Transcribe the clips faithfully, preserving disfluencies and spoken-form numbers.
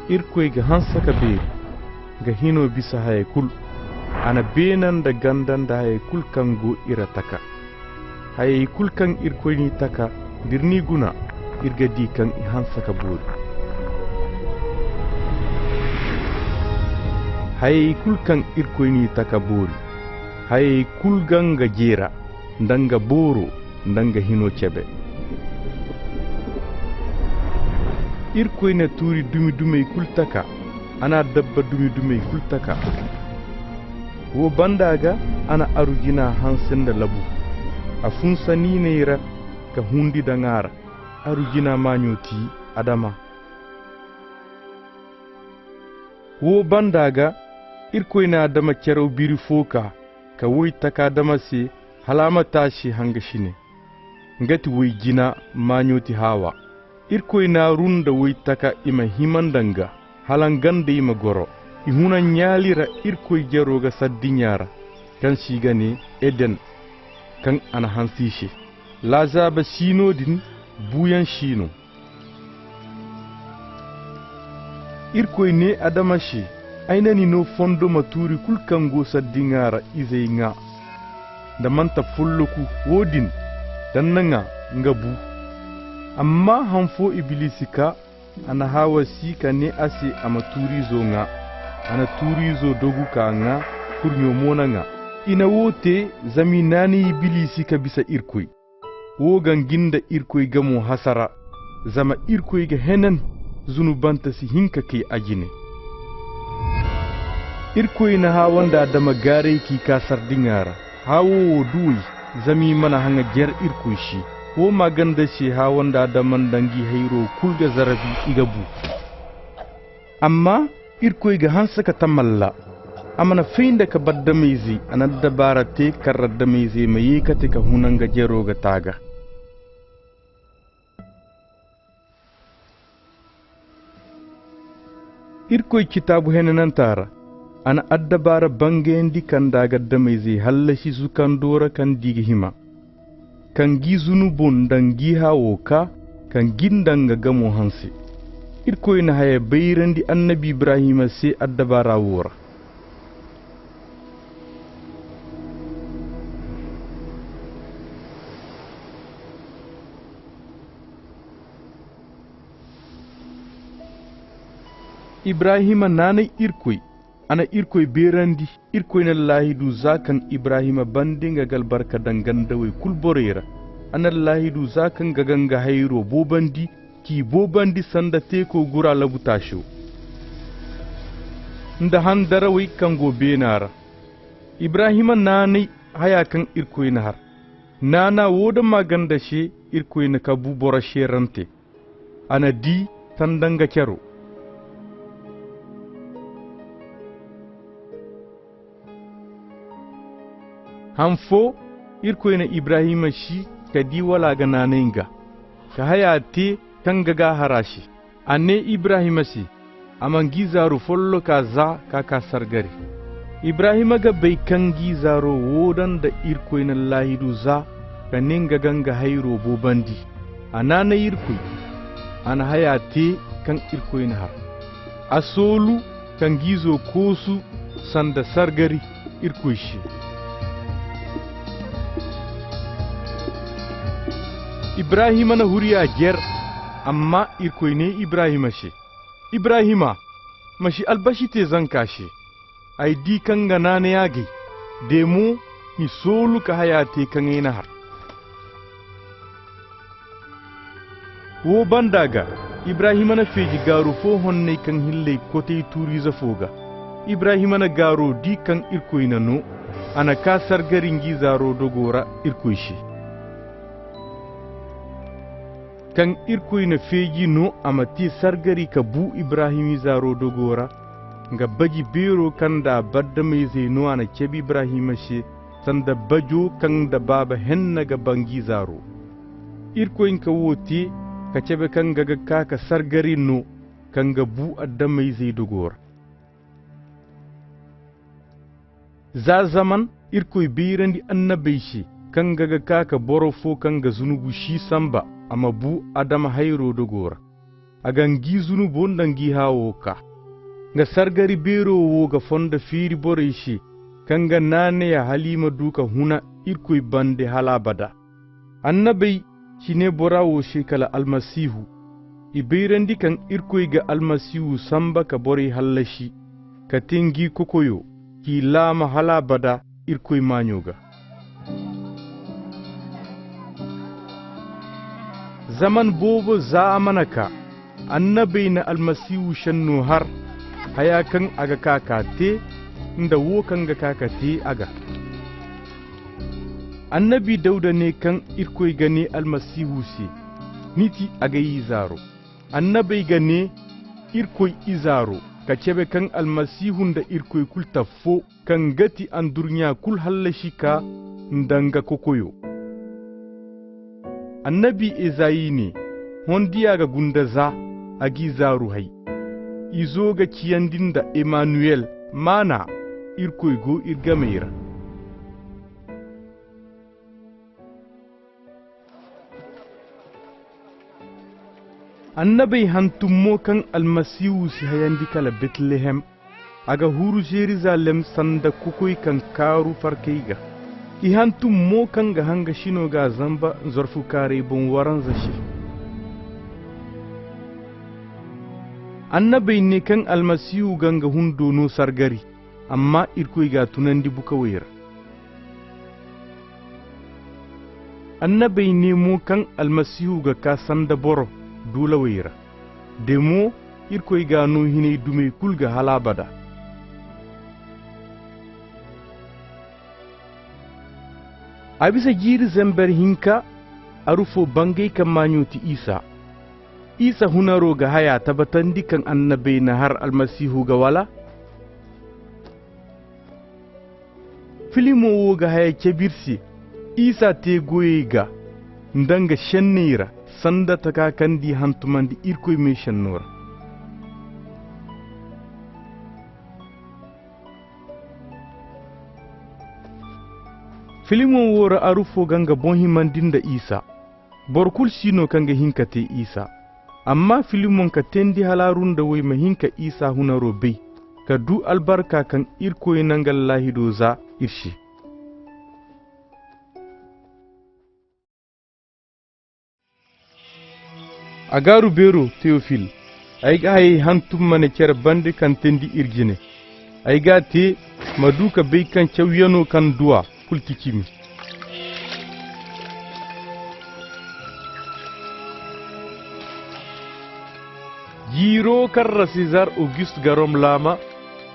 Irkoy ga hanse ka beeri, ga hinoo bisa hayey kul. A na beena nda ganda nda hayey kul kaŋ go i ra taka. Hayey kul kaŋ Irkoy n'i taka, da ir n'i guna, ir ga di kaŋ i hanse ka boori. Hayey kul kaŋ Irkoy n'i taka boori. Hayey kul ga nga jeera, nda nga booro, nda nga hinoo cebe. Irkoy na tuuri dumi-dumey kul taka, a na dabba dumi-dumey kul taka. Woo banda ga, a na aru jina hanse nda labu. A funsa niiney ra ka hundi daŋ a ra. Aru jina maaɲo ti adama. Woo banda ga, Irkoy na adama caraw biri foo kaa, ka woy taka adama se, hala a ma taasi hangasine. Nga ti woy jina, maaɲo ti Hawa. Irkoy n'aru nda woy taka i ma hima nda nga, hala nga nda i ma goro. I huna ɲaali ra Irkoy jeroo ga sardiɲa ra, kaŋ se i ga nee Eden, kaŋ a na hanse i se. Laazaaba siino din, buuyaŋ siino. Irkoy nee adama se, ay na ni noo fondo ma tuuri kul kaŋ go sardiŋa ra izey ŋaa, nda man'ta folloku. Woo din, da n'na ŋaa, nga bu. Amma han foo Ibiliisi kaa, a na Hawa sii ka nee a se a ma tuuriizo ŋaa. A na tuuriizo dogu k'a ŋaa, kurɲo mo na ŋaa. I na woo tee zama i naanay Ibiliisi ka bisa Irkoy. Woo ga ngi nda Irkoy gamo hasara, zama Irkoy ga henan, zunubante si hin ka kay a jine. Irkoy na Hawa nda Adama gaaray k'i kaa sardiŋa ra. Hawa wo duw'ey, zama i mana haŋa jer Irkoy se. Woo maaganda se Hawa nda Adama nda ngi hayroo kul ga zarabi, i ga bu. Amma Irkoy ga hanse ka tamalla. A mana fay nda ka bardamayzey, a na addabaara te kaŋ ra addamayzey ma yeekate ka huna nga jeroo ga taaga. Irkoy citaabu henanantaa ra, a na addabaara bangayandi kaŋ nda a ga addamayzey hallasi zukandoo ra kaŋ nda i ga hima. Ka ngi zunubo nda ngi hawoo kaa, ka ngi nda nga gamo hanse. Irkoy na haya bayrandi annabi Ibrahima se addabaara woo ra. Ibrahima naanay Irkoy. A na Irkoy beerandi. Irkoy na allaahidu za kaŋ Ibrahima bande nga ga albarka daŋ gandawey kul borey ra. A na allaahidu za kaŋ ga ga nga hayroo boobandi, k'i boobandi sanda teekoo guraa labutaasoo, nda handarawey kaŋ go beenaa ra. Ibrahima naanay hayaa kaŋ Irkoy na har. Naanaa woo da maaganda se Irkoy na kabu boro seerante. A na dii sanda nga ceroo. Han foo, Irkoy na Ibrahima sii ka dii wala a ga naanay nga, ka hayaa tee kaŋ ga gaahar a se. A nee Ibrahima se a ma ngi izaaro follokaa za ka kaa sargari. Ibrahima ga bay kaŋ ngi izaaro woo daŋ nda Irkoy na allaahidu za ka nee nga ga nga hayroo boobandi. A naanay Irkoy, a na hayaa tee kaŋ Irkoy na har. A soolu ka ngi izoo koosu sanda sargari Irkoy se. Ibrahima na huriyaa jer, amma Irkoy nee Ibrahima se, Ibrahima, ma si albasi tee zankaa se. Ay dii kaŋ nga naanay agay, de mo, ni soolu ka hayaa tee kaŋ ay na har. Woo banda ga, Ibrahima na feeji gaaru foo honnay kaŋ hillay kotay tuuriize foo ga. Ibrahima na gaaroo dii kaŋ Irkoy na noo, a na kaa sargari ngi izaaroo dogoo ra Irkoy se. Kaŋ Irkoy na feeji noo a ma tee sargari ka buu Ibrahim izaaroo dogoo ra, nga baji beeroo kaŋ nda a bardamayzey noo a na cabe Ibrahima se, sanda bajoo kaŋ nda baaba henna ga ba ngi izaaroo. Irkoy nga woo tee ka cabe kaŋ nga ga kaa ka sargari noo kaŋ ga buu adamayzey dogoo ra. Za zaman Irkoy bayrandi annabey se kaŋ nga ga kaa ka boro foo kaŋ ga zunubu sii sanba a ma buu adama hayroo dogoo ra. a ga ngi zunubo nda ngi haawo kaa. Nga sargari beero wo ga fondo feeri borey se, kaŋ ga naanay a hala i ma du ka huna Irkoy bande hal abada. Annabey si ne bora wo se kala Almasihu. I bayrandi kaŋ Irkoy ga Almasihu sanba ka borey hallasi, ka te ngi kokoyo, k'i laama hal abada Irkoy maaɲo ga. Zaman boobo za a mana kaa, annabey na Almasihu šenno har, haya kaŋ a ga kaa ka te, nda wo kaŋ ga kaa ka te a ga. Annabi Dawda ne kaŋ Irkoy ga ne Almasihu se, ni ti agay izaaro. Annabey ga ne, Irkoy izaaro, ka cebe kaŋ Almasihu nda Irkoy kul taffo, kaŋ ga ti andurɲa kul hallasi ka nda nga kokoyo. Annabi Ezayi ne, Hondiya ga gunda za, a g'izaaru hay. Izo ga ciyandi nda Emanuwel, maana, Irkoy go ir gamey ra. Annabey hantum mo kaŋ Almasihu si hayandi kala Betlehem, a ga huru Jerizalem sanda kokoy kaŋ kaaru farkay ga. I hantum mo kaŋ ga hangasi no ga a zanba nzorfukaaray boŋ waranza se. Annabey ne kaŋ Almasihu ga nga hundo no sargari, amma Irkoy g'a tunandi bukawey ra. Annabey ne mo kaŋ Almasihu ga kaa sanda boro duulawey ra. De mo, Irkoy g'a no hinay dumey kul ga hal abada. A bisa jiiri zember hinka, aru fo bangay kaŋ maaɲo ti Isa. Isa hunaro ga haya tabatandi kaŋ annabey na har Almasihu ga, wala? Filimo wo ga haya cabe ir se, Isa te goyey ga nda nga šenney ra, sanda taka kaŋ nda i hantumandi Irkoy meešenno ra. Filimo wo ra aru fo ga nga boŋ himandi nda Isa. Boro kul si no kaŋ ga hin ka te Isa. Amma Filimon ka teendi hala aru nda wey ma hin ka Isa hunaro bay, ka du albarka kaŋ Irkoy na nga laahido za ir se. A gaaru beero, Tewofil, ay ga hayey hantum ma ne cere bande kaŋ teendi ir jine. Ay g'a te, ma du ka bay kaŋ cawyanoo kaŋ du a kul ti cimi. Jiiroo kaŋ ra Sezar Ogust ga Rom laama,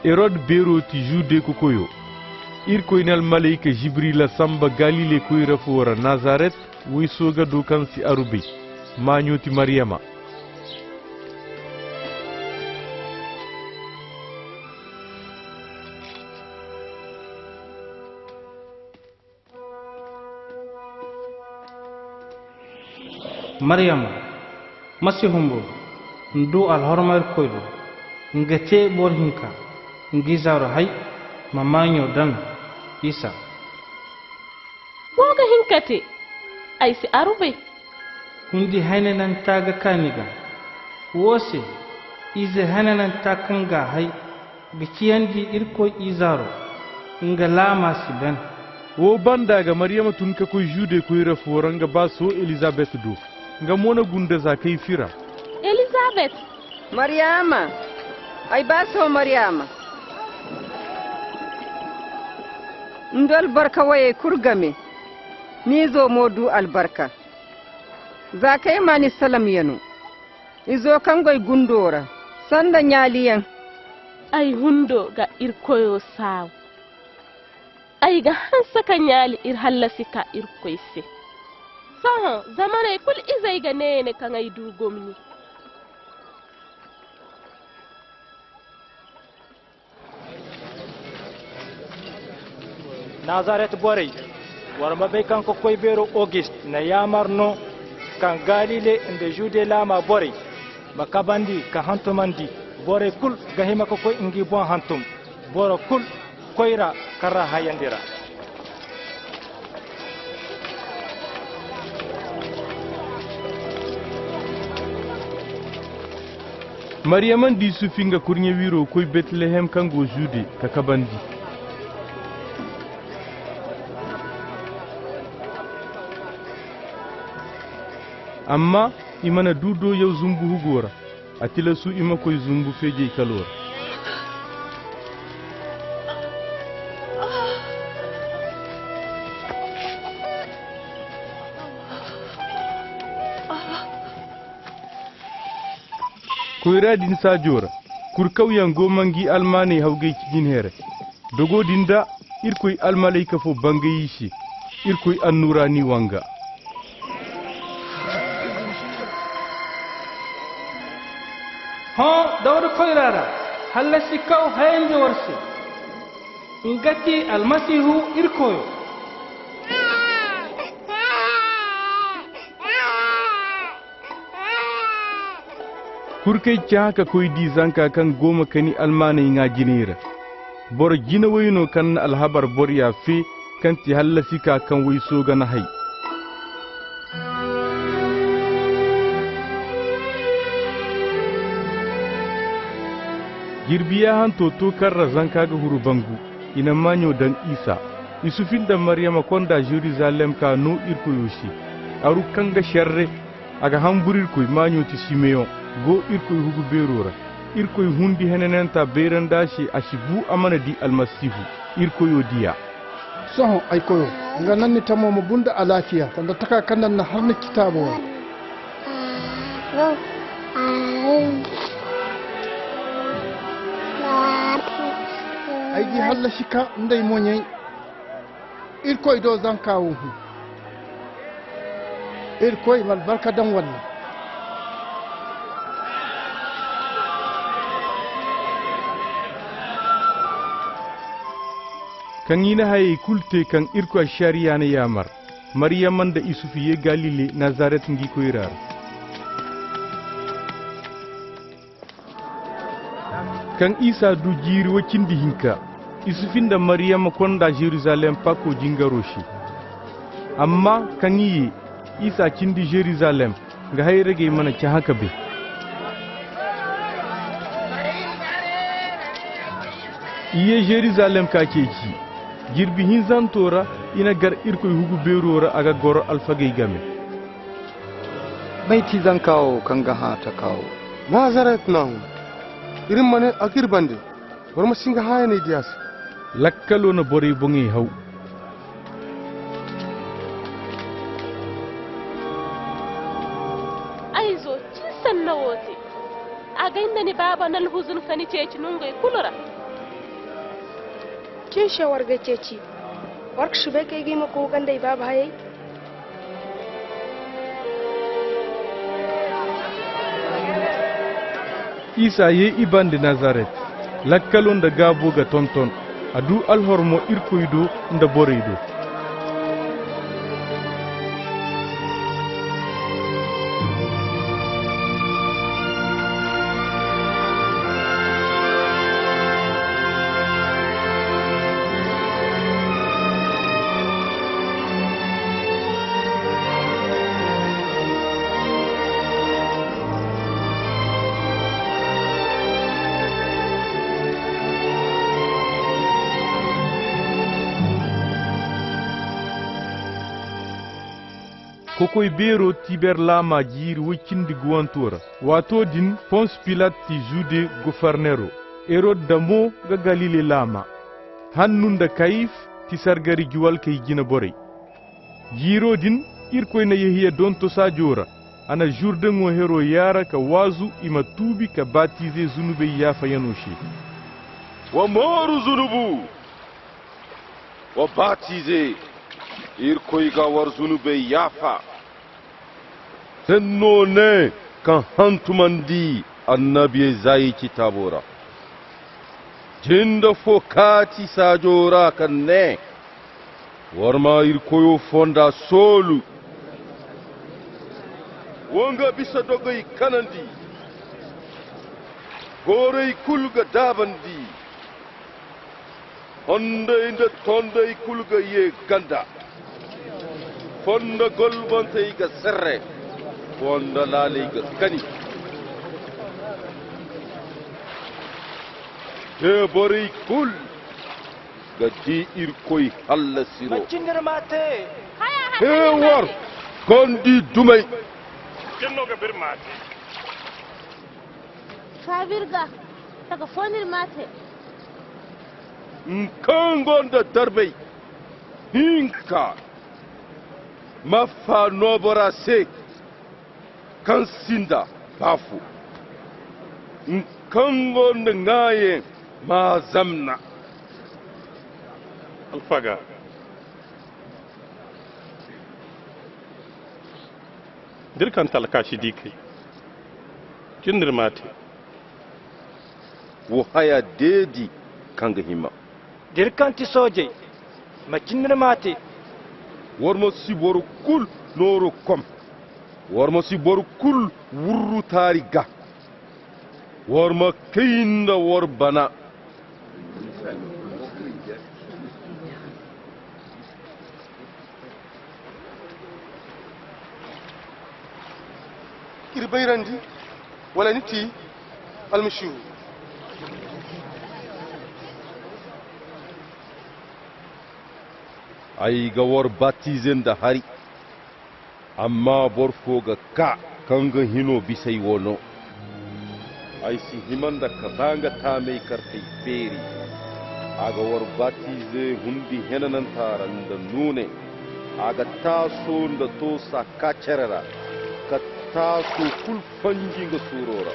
Erod beeroo ti Jude kokoyoo. Irkoy na almalayka Jibrila sanba Galile koyra foo ra Nazaret, woy soogadoo kaŋ si aru bay. Maaɲo ti Maryama. Maryama, ma si humbur, n'du alhorma Irkoy do, nga te boro hinka, nga izaaru hay, ma maaɲo daŋ Isa. Wo ga hin ka te, ay si aru bay. Hundi haynananta ga kaa ni ga. Wo se, ize haynananta kaŋ g'a hay, ga ciyandi Irkoy izaaro, nga laama si ben. Wo banda ga Maryama tun ka koy Jude koyra foo ra nga baaso Elizabet do. Nga mo na gunda za kay fira. Elizabet! Maryama! Ay baaso Maryama! N'du albarka woyey kul game, n'izo mo du albarka. Za kay maa ni salamyanoo. Izo kaŋ goy gundo ra, sanda ɲaaliyaŋ. Ay hundo ga Irkoyo saabu. Ay ga hanse ka ɲaali ir hallasi ka Irkoy se. Sohõ, zamaney kul izey ga neeya ne kaŋ ay du gomni. Nazaret borey, war ma bay kaŋ kokoy beero Ogist na yaamar no kaŋ Galile nda Jude laama borey ma kabandi ka hantumandi. Borey kul ga hima ka koy ngi boŋ hantum, boro kul koyra kaŋ ra hayandi ra. Mariyama nda isufi nga kurɲe wiiroo koy betlehem kaŋ go zude ka kabandi. Amma i mana duu dooyaw zunbu hugoo ra. A tilasu i ma koy zunbu feejaykaloo ra. Koyra din saajoo ra, kurkawyaŋ go ma ngi almaaney hawgay cijin here. Dogoo din da, Irkoy almalayka foo bangay i se, Irkoy annuuraani wanga. Hõ, Dawda koyra ra, hallasi kaw hayandi war se. Nga ti Almasihu Irkoyo. Kurkey cahã ka koy di zanka kaŋ go ma kani almaaney ŋaa jinay ra. Boro jinawey no kaŋ na alhabar borya fee kaŋ ti hallasi ka kaŋ way sooga na hay. Jirbi yaahanto to kaŋ ra zanka ga huru bangu, i na maaɲo daŋ Isa. Isufi nda Maryama konda Jerusalem ka noo Irkoyo se. Aru kaŋ ga šerre, a ga hanbur Irkoy maaɲo ti Simeyon, go Irkoy hugu beeroo ra. Irkoy hundi henananta bayrandi a se a si bu a mana di Almasihu, Irkoyoo diya. Sohõ, ay koyoo, nga naŋ ni tamo ma bu nda alaafiya, sanda taka kaŋ naŋ na har ni kitaaboo ra. Ay di hallasi ka nda ay moɲey. Irkoy do zanka wo hun. Irkoy ma albarka daŋ walla. Kaŋ i na hayey kul te kaŋ Irkoy ašariya na yaamar, Maryama nda Isufu ye Galile, Nazaret ngi koyra ra. Kaŋ Isa du jiiri woy cindi hinka, Isufi nda Maryama konda Jerusalem pako jingaroo se. Amma kaŋ i ye, Isa cindi Jerusalem, nga hayragey mana cahã ka bay. I ye Jerusalem ka ceeci. Jirbi hinzanto ra, i na gar Irkoy hugu beeroo ra a ga goro alfagey game. May ti zanka wo kaŋ ga hã taka wo? Nazaret no a hun. Ir ma ne a g'ir bande. Boro ma si nga hãayaney di a se. Lakkaloo na borey boŋey haw. Ay izo, cin sanna wo te. A gay nda ni baaba na alhuzun ka ni ceeci nongey kulu ra. Cin se war g'ay ceeci. War ga si bay kaŋ ay ga hima ka hugandi ay baaba hayey? Isa ye i bande Nazaret, lakkalo nda gaabo ga tonton, a du alhormo Irkoy do nda borey do. Kokoy beero Tiber laama jiiri woy cindi guwanto ra. Waato din Pons Pilat ti Jude gofornero, Erod da mo ga Galile laama. Hannu nda Kayif ti sargari juwalkey jineborey. Jiiroo din, Irkoy na Yehiya donto saajoo ra, a na Jurdeŋo heroo yaara ka waazu i ma tuubi ka batize zunubey yaafayanoo se. Wa mooru zunubu, wa batize, Irkoy ga war zunubey yaafa. Sennoo ne kaŋ hantumandi annabiyey zaayey citaaboo ra. Jinde fo kaati saajoo ra ka ne: War ma Irkoyoo fonda soolu. Wa nga bisa dogey kanandi. Goorey kul ga daabandi. Hondey nda tondey kul ga yee ganda. Fonda golbantey ga serre. Fonda laaley ga kani. Teeborey kul ga dii Irkoy hallasiro. Macin no ir ma a te? Hee war, gondi dumey. Cin no ga bir ma a te? Kaabir ga, taga foo no ir ma a te? Nkaŋ go nda darbey hinka ma faa noo bora se kaŋ sinda baafo, nkaŋ go nda ŋaayeŋ ma zamna. Alfaga, da ir kaŋ talka si di kay, cin no ir ma a te? Woo haya deedi kaŋ ga hima. Da ir kaŋ ti soojey, macin no ir ma a te? War ma si boro kul nooro kom. War ma si boro kul wurru taari ga. War ma kay nda war bana. Ir bayrandi, wala ni ti almasihu? Ay ga war batize nda hari. Amma boro foo ga kaa, kaŋ ga hinoo bisa ay woo no. Ay si hima nda ka baa nga taamey kartey feeri. A ga war batize hundi henanantaa ra nda nuune. A ga taasoo nda toosa kaa cere ra, ka taasoo kul fanji nga suuroo ra.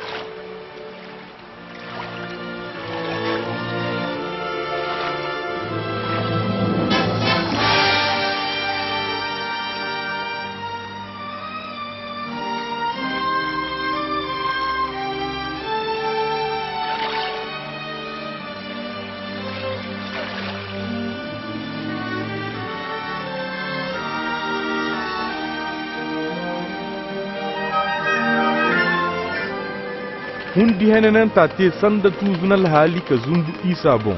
Hundi henanantaa te sanda tuuzu na alhaali ka zunbu Isa boŋ.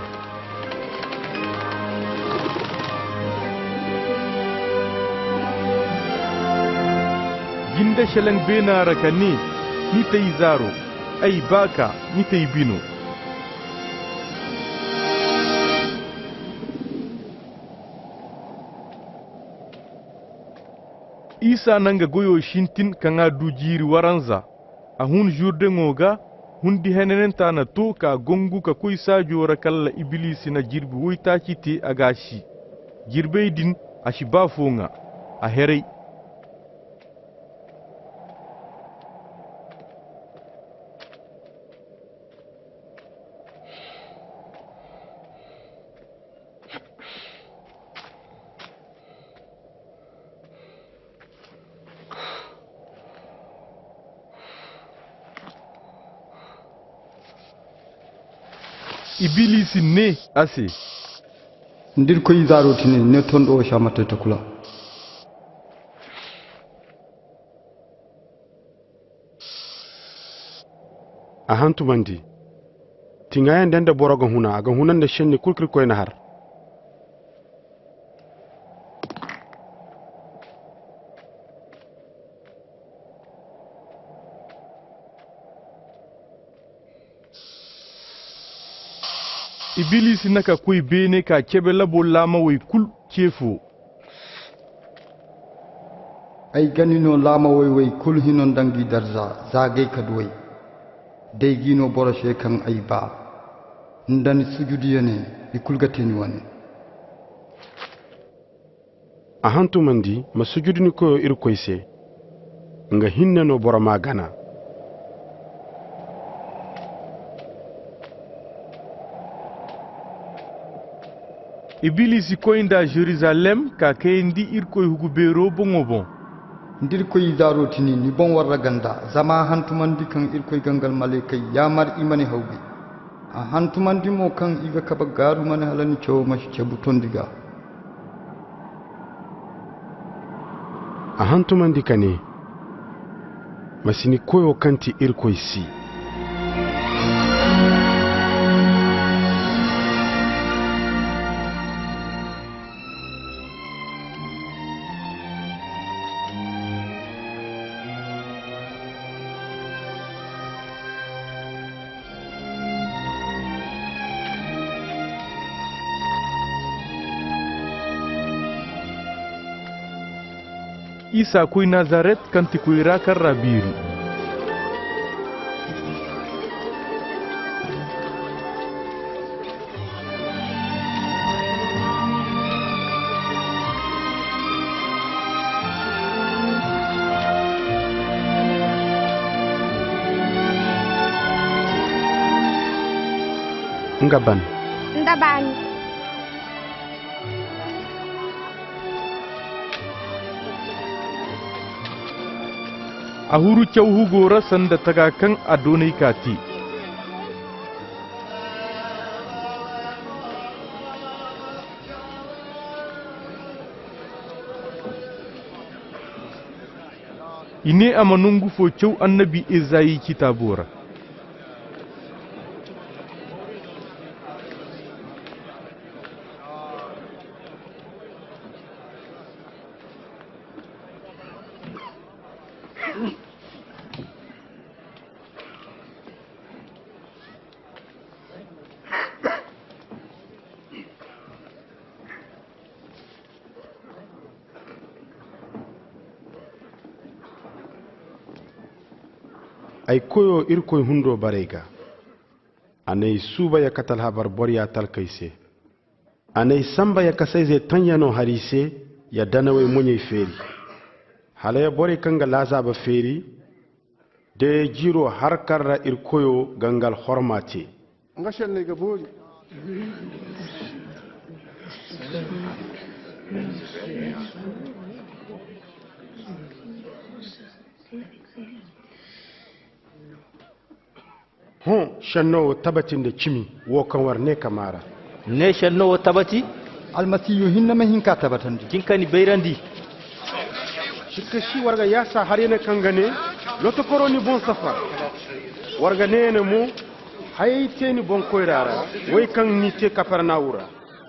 Jinde šelaŋ beena ra ka nee, ni t'ay izaaro, ay baa ka, ni t'ay bino. Isa na nga goyoo sintin kaŋ a du jiiri waranza. A hun žurdeŋo ga, hundi henanantaa na too ka gongu ka koy saajoo ra kala Ibiliisi na jirbi woytaaci te a ga a si. Jirbey din a si baa foo ŋaa, a heray. Ibiliisi nee a se: Nda Irkoy Izaaro ti nin, ne tondo wo se a ma te takula. A hantumandi. Tiŋaayaŋ day nda boro ga huna, a ga huna nda šenni kul kaŋ Irkoy na har. Ibiliisi na ka koy beene ka cebe labo laamawey kul ce foo. Ay ga ni no laamawey wey kul hino nda ngi darza, za agay ka du ay. D'ay g'i no boro se kaŋ ay baa, nda ni sujudiyaney, i kul ga te ni wane. A hantumandi, ma sujudu ni Koyo Irkoy se. Nga hinne no boro m'a gana. Ibiliisi koy nd'a Jerusalem ka kayandi Irkoy hugu beero boŋo boŋ. Nda Irkoy Izaaro ti nin, ni boŋ warra ganda, zama a hantumandi kaŋ Irkoy ga nga almaleekey yaamar i ma ni hawgay. A hantumandi mo kaŋ i ga kabe gaaru ma ne hala ni cawo ma si cabu tondi gaa. A hantumandi ka ne: Ma si ni Koyo kaŋ ti Irkoy si. Isa koy Nazaret, kaŋ ti koyra kaŋ ra beeri. Nga ban. Nda baani. A huru caw hugo ra sanda taga kaŋ a doonay ka te. I ne a ma nongu fo caw annabi Ezayi citaabo ra. Ay koyo Irkoy hundo barey ga. A n'ay suuba ya kate alhabar boroya talkey se. A n'ay samba ya kasayzey taŋyanoo har i se, ya danawey moɲey feeri. Hala ya borey kaŋ ga laazaaba feeri, de jiiroo har kaŋ ra Irkoyoo ga nga alhorma tee. Nga šenney ga boori. Hõ, šenno wo tabati nda cimi wo kaŋ war ne ka maara. Ne šenno wo tabati? Almasihu hinne ma hin ka tabatandi. Jin ka ni bayrandi. Sikka si war ga yaasa haryaney kaŋ ga ne, lotokoro ni boŋ safar. War ga ne ya ne mo, hayey te ni boŋ koyra ra, wey kaŋ ni te Kapernawum ra.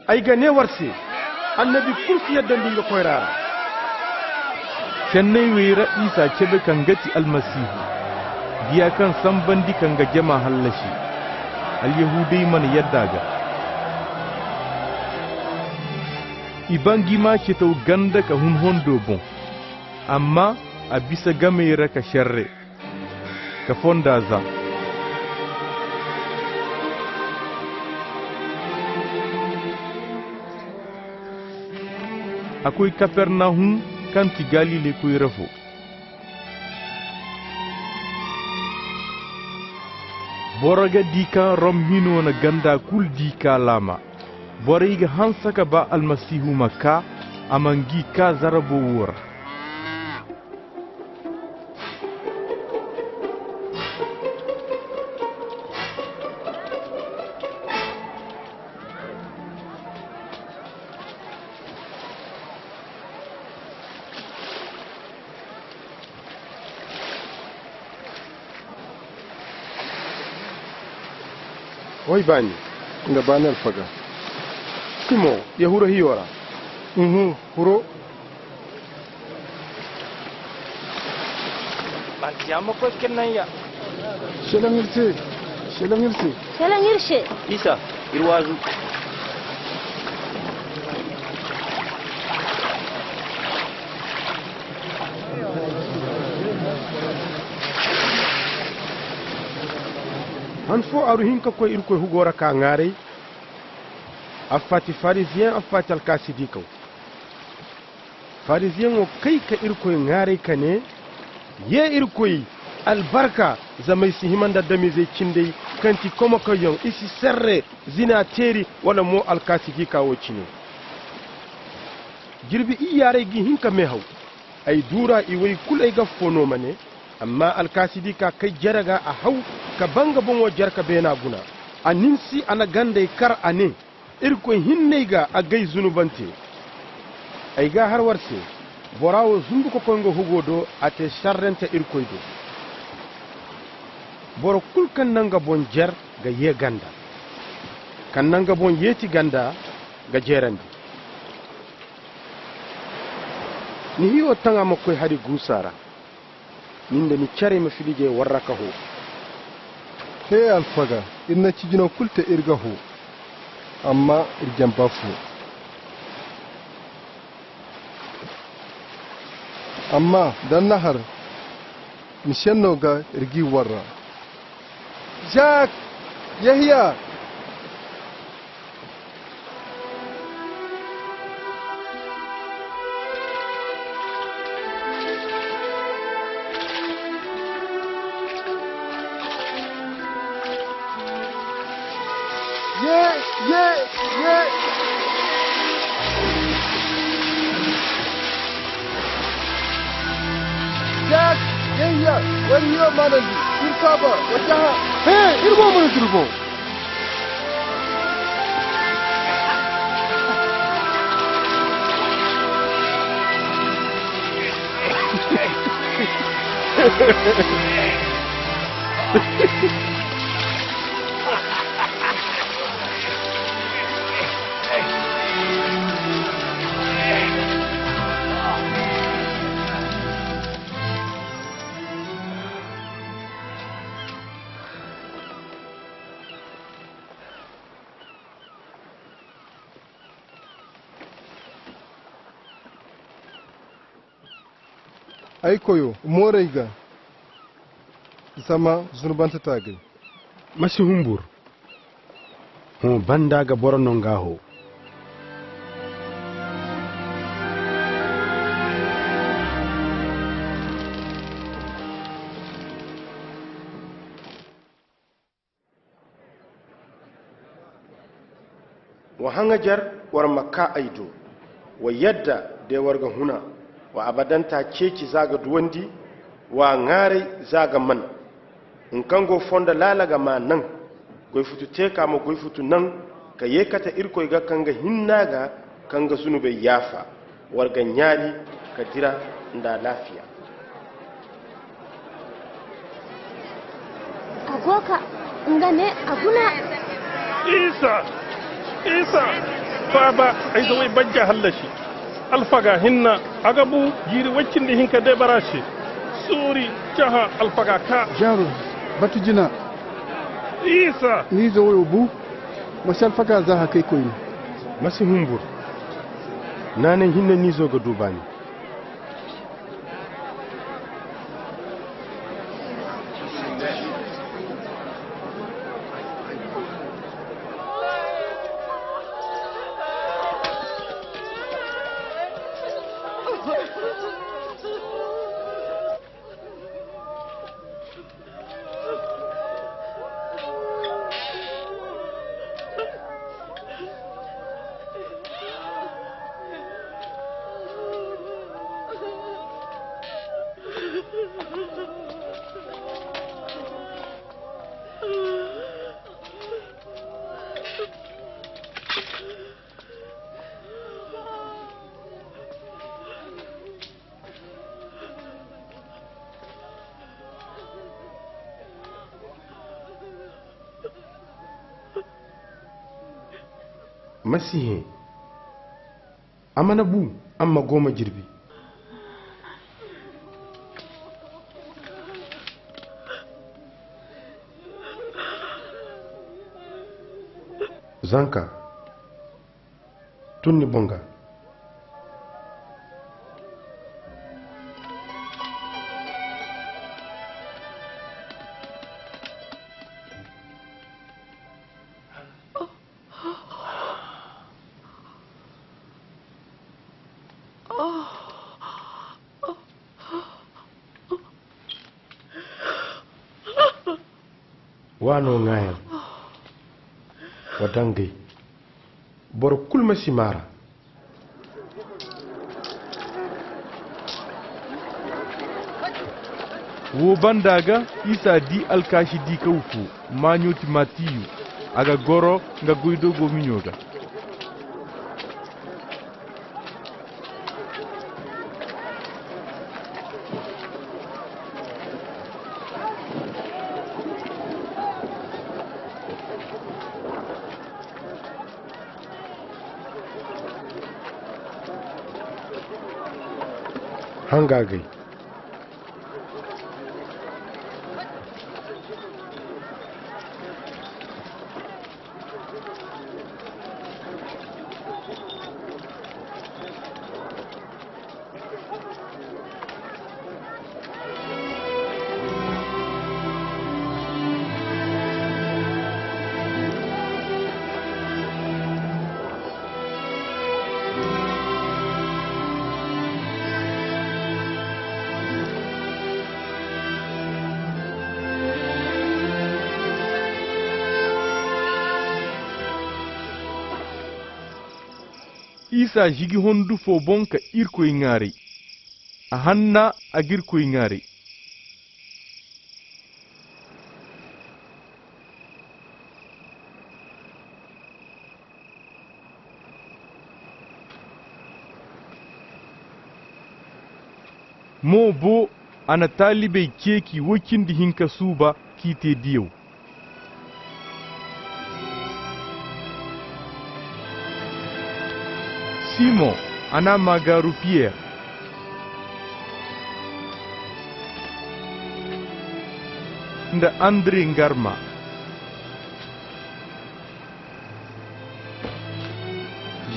Ay ga ne war se, annabi kul si yaddandi nga koyra ra. Canney wey ra Isa cabe ka nga ti Almasihu, diya kaŋ sanbandi ka nga jama hallasi. Alyahuudey mana yadda a ga. I ba ngi ma citaw ganda ka hun hondo boŋ. Amma a bisa gamey ra ka šerre, ka fonda za. A koy Kapernahum, kaŋ ti Galile koyra fo. Boro ga di kaŋ Rom hino na ganda kul di ka laama. Borey ga hanse ka ba Almasihu ma kaa, a ma ngi kaa zarabo wo ra. Way baani. Nga baani alfaga. Simoŋ, ya huro hiyo ra. Uhum, huro. Manti ya ma koy kenney ya. Selaŋ ir se. Selaŋ ir se. Selaŋ ir se. Isa, ir waazu. Han fo aru hin ka koy Irkoy hugo ra ka ŋaaray. Affa ti Farisiyeŋ, affa ti alkaasidiikaw. Farisiyeŋo kay ka Irkoy ŋaaray ka ne, ye Irkoy albarka, zama i si hima nda adamizey cindey kaŋ ti komokoyyaŋ, i si serre, zina teeri, wala mo alkaasidiika wo cine. Jirbi iyyaarey g'i hin ka meehaw. Ay duura iway kul ay ga affoo no ma ne. Amma alkaasidiika kay jere ga a haw ka ba nga boŋo jere ka beena guna. A nimsi a na gandey kar a ne, Irkoy hinney ga agay zunubante. Ay ga a har war se, bora wo zunbu ka koy nga hugo do, a te šerrente Irkoy do. Boro kul kaŋ na nga boŋ jer ga yee ganda. Kaŋ na nga boŋ yeeti ganda ga jeerandi. Ni hiyo taŋa ma koy hari guusa ra. Nin da ni carey ma fili ga ay warraka hoo. He alfaga, ir na cijinoo kul te ir ga hoo. Amma ir jamba foo. Amma da ni na har, ni šenno ga ir g'i warra. Zak, Yehiya. Ye, ye, ye. Zak, Yehiya, war hiyo maanandi, ir faaba, wa jaha. Hee, ir go mana durbo. Ay koyo, moorey ga, zama zunubante taagay. Ma si humbur. Hõ banda ga boro nonga ho. Wa haŋajer war ma kaa ay do. Wa yadda de war ga huna. Wa abadanta ceeci za ga duwandi. Wa ŋaaray za ga man. Nkaŋ go fondo laala ga maa naŋ. Goy futu teeka ma goy futu naŋ. Ka yee kate Irkoy ga kaŋ ga hinna ga kaŋ ga zunubey yaafa. War ga ɲaari ka dira nda alaafiya. A go ka nga ne a guna. Isa! Isa! Faaba, ay ga way bajja hallasi. Alfaga hinna, a ga bu jiiri way cindi hinka debara se. Suuri, cahã, alfaga kaa. Jaaro, batu jina. Isa! Ni izo wayo bu. Ma si alfaga za hakay koyne. Ma si humbur. Naanay hinne ni izo ga du baani. Ma si hẽ. A mana bu, amma go ma jirbi. Zanka. Tun ni boŋ ga. Wa no ŋaayan. Wa dangay. Boro kul ma si maara. Woo banda ga, Isa dii alkaasi diikaw foo, maaɲo ti Matiyu, a ga goro nga goydogoo miɲo ga. Hanga gay. Isa žigi hondu foo boŋ ka Irkoy ŋaaray. A hanna a ga Irkoy ŋaaray. Mo bo, a na taalibey ceeci woy cindi hinka suuba k'i te diyaw. Simoŋ, a n'a maagaaru Piyer, nda Andire ngarma,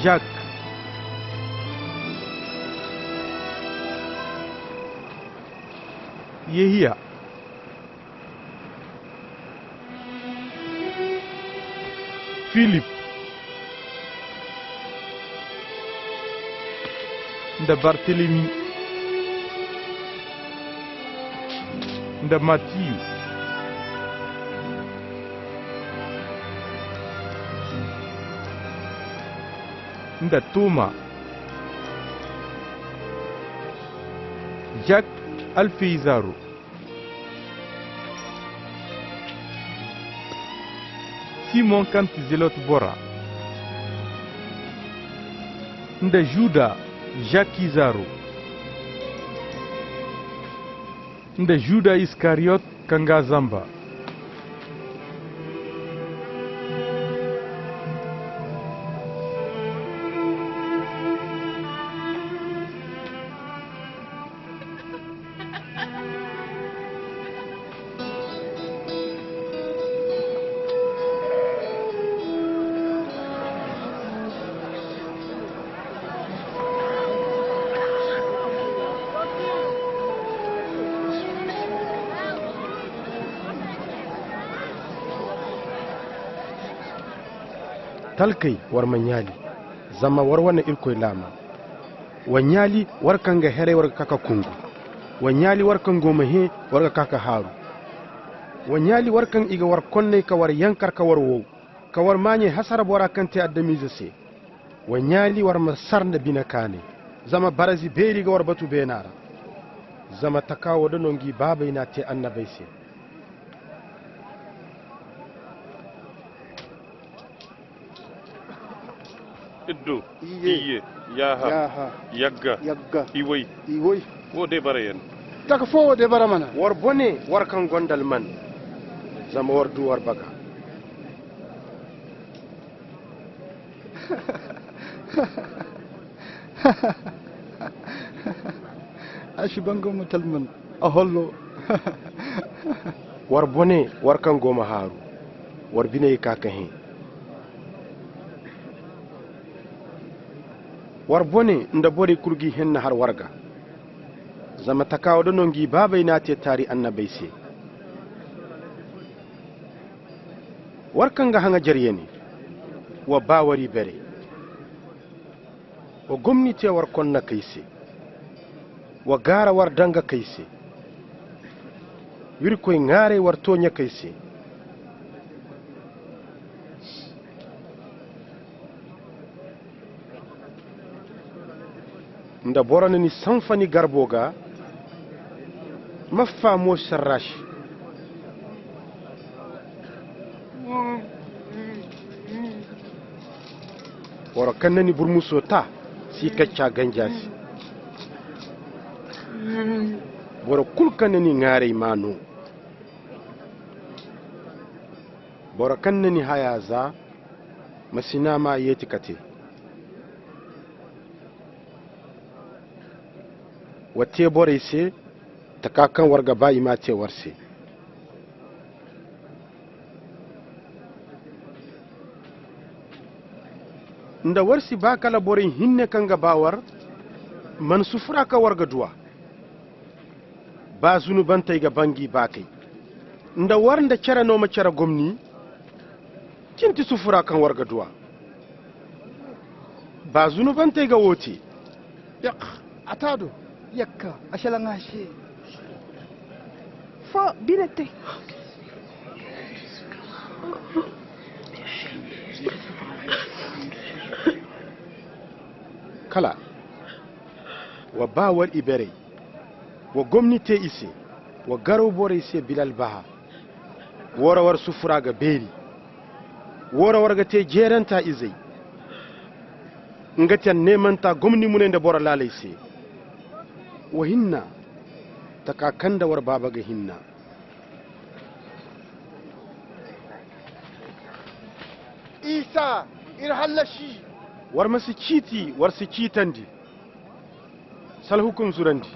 Žak, Yehiya, Filip, nda Bartelemi, nda Matiyu, nda Toma, Jak alfayzaro, Simoŋ kaŋ ti Zelot bora, nda Žuda, Jak izaro, nda Žuda Iskariyot kaŋ g'a zamba. Talkey, war ma ɲaali, zama war wane Irkoy laamaa. Wa ɲaali war kaŋ ga heray war ga ka ka kungu. Wa ɲaali war kaŋ go ma hẽe war ga ka ka haaru. Wa ɲaali war kaŋ i ga war konney ka war yankar ka war wow, ka war maaɲey hasara bora kaŋ te adamize se. Wa ɲaali war ma sar nda bine kaanay, zama barezi beeri ga war batu beenaa ra. Zama taka wo da no ngi baabey n'a te annabey se. Iddu, iyye, yaaha, yagga, iway. Wo de bara yan. Taka foo wo de bara mana. War bone, war kaŋ gonda alman, zama war du war baga. A si ban go ma talman a hollo. War bone, war kaŋ go ma haaru, war biney ka ka hẽ. War bone nda borey kul g'i henna har war ga. Zama taka wo da no ngi baabey n'a te taari annabey se. War kaŋ ga haŋajer yene, wa baa war ibere. Wa gomni te war konnakey se. Wa gaara war dangakey se. W'Irkoy ŋaaray war tooɲakey se. Nda boro na ni sanfa ni garbo ga, ma faamo sarra se. Boro kaŋ na ni burmuso ta, si kacca ganja se. Boro kul kaŋ na ni ŋaaray m'a noo. Boro kaŋ na ni haya za, ma si naama yeeti ka te. Wa te borey se taka kaŋ war ga ba i m'a te war se. Nda war si ba kala borey hinne kaŋ ga ba war, man sufura kaŋ war ga du a. Ba zunubantey ga ba ngi baakey. Nda war nda cere no ma cere gomni, cin ti sufura kaŋ war ga du a. Ba zunubantey ga wo te. Yak, a ta do. Yakka, a salaŋ a se. Fo bine te. Kala wa ba war iberey, wa gomni te i se, wa garaw borey se bilalbaha. Woo ra war sufura ga beeri. Woo ra war ga te jeeranta izey. Nga ti anneemanta gomni munay nda boro laaley se. Wa hinna taka kaŋ nda war baaba ga hinna. Isa, ir hallasi. War ma si ciiti, war si ciitandi. S'alhukum zurandi,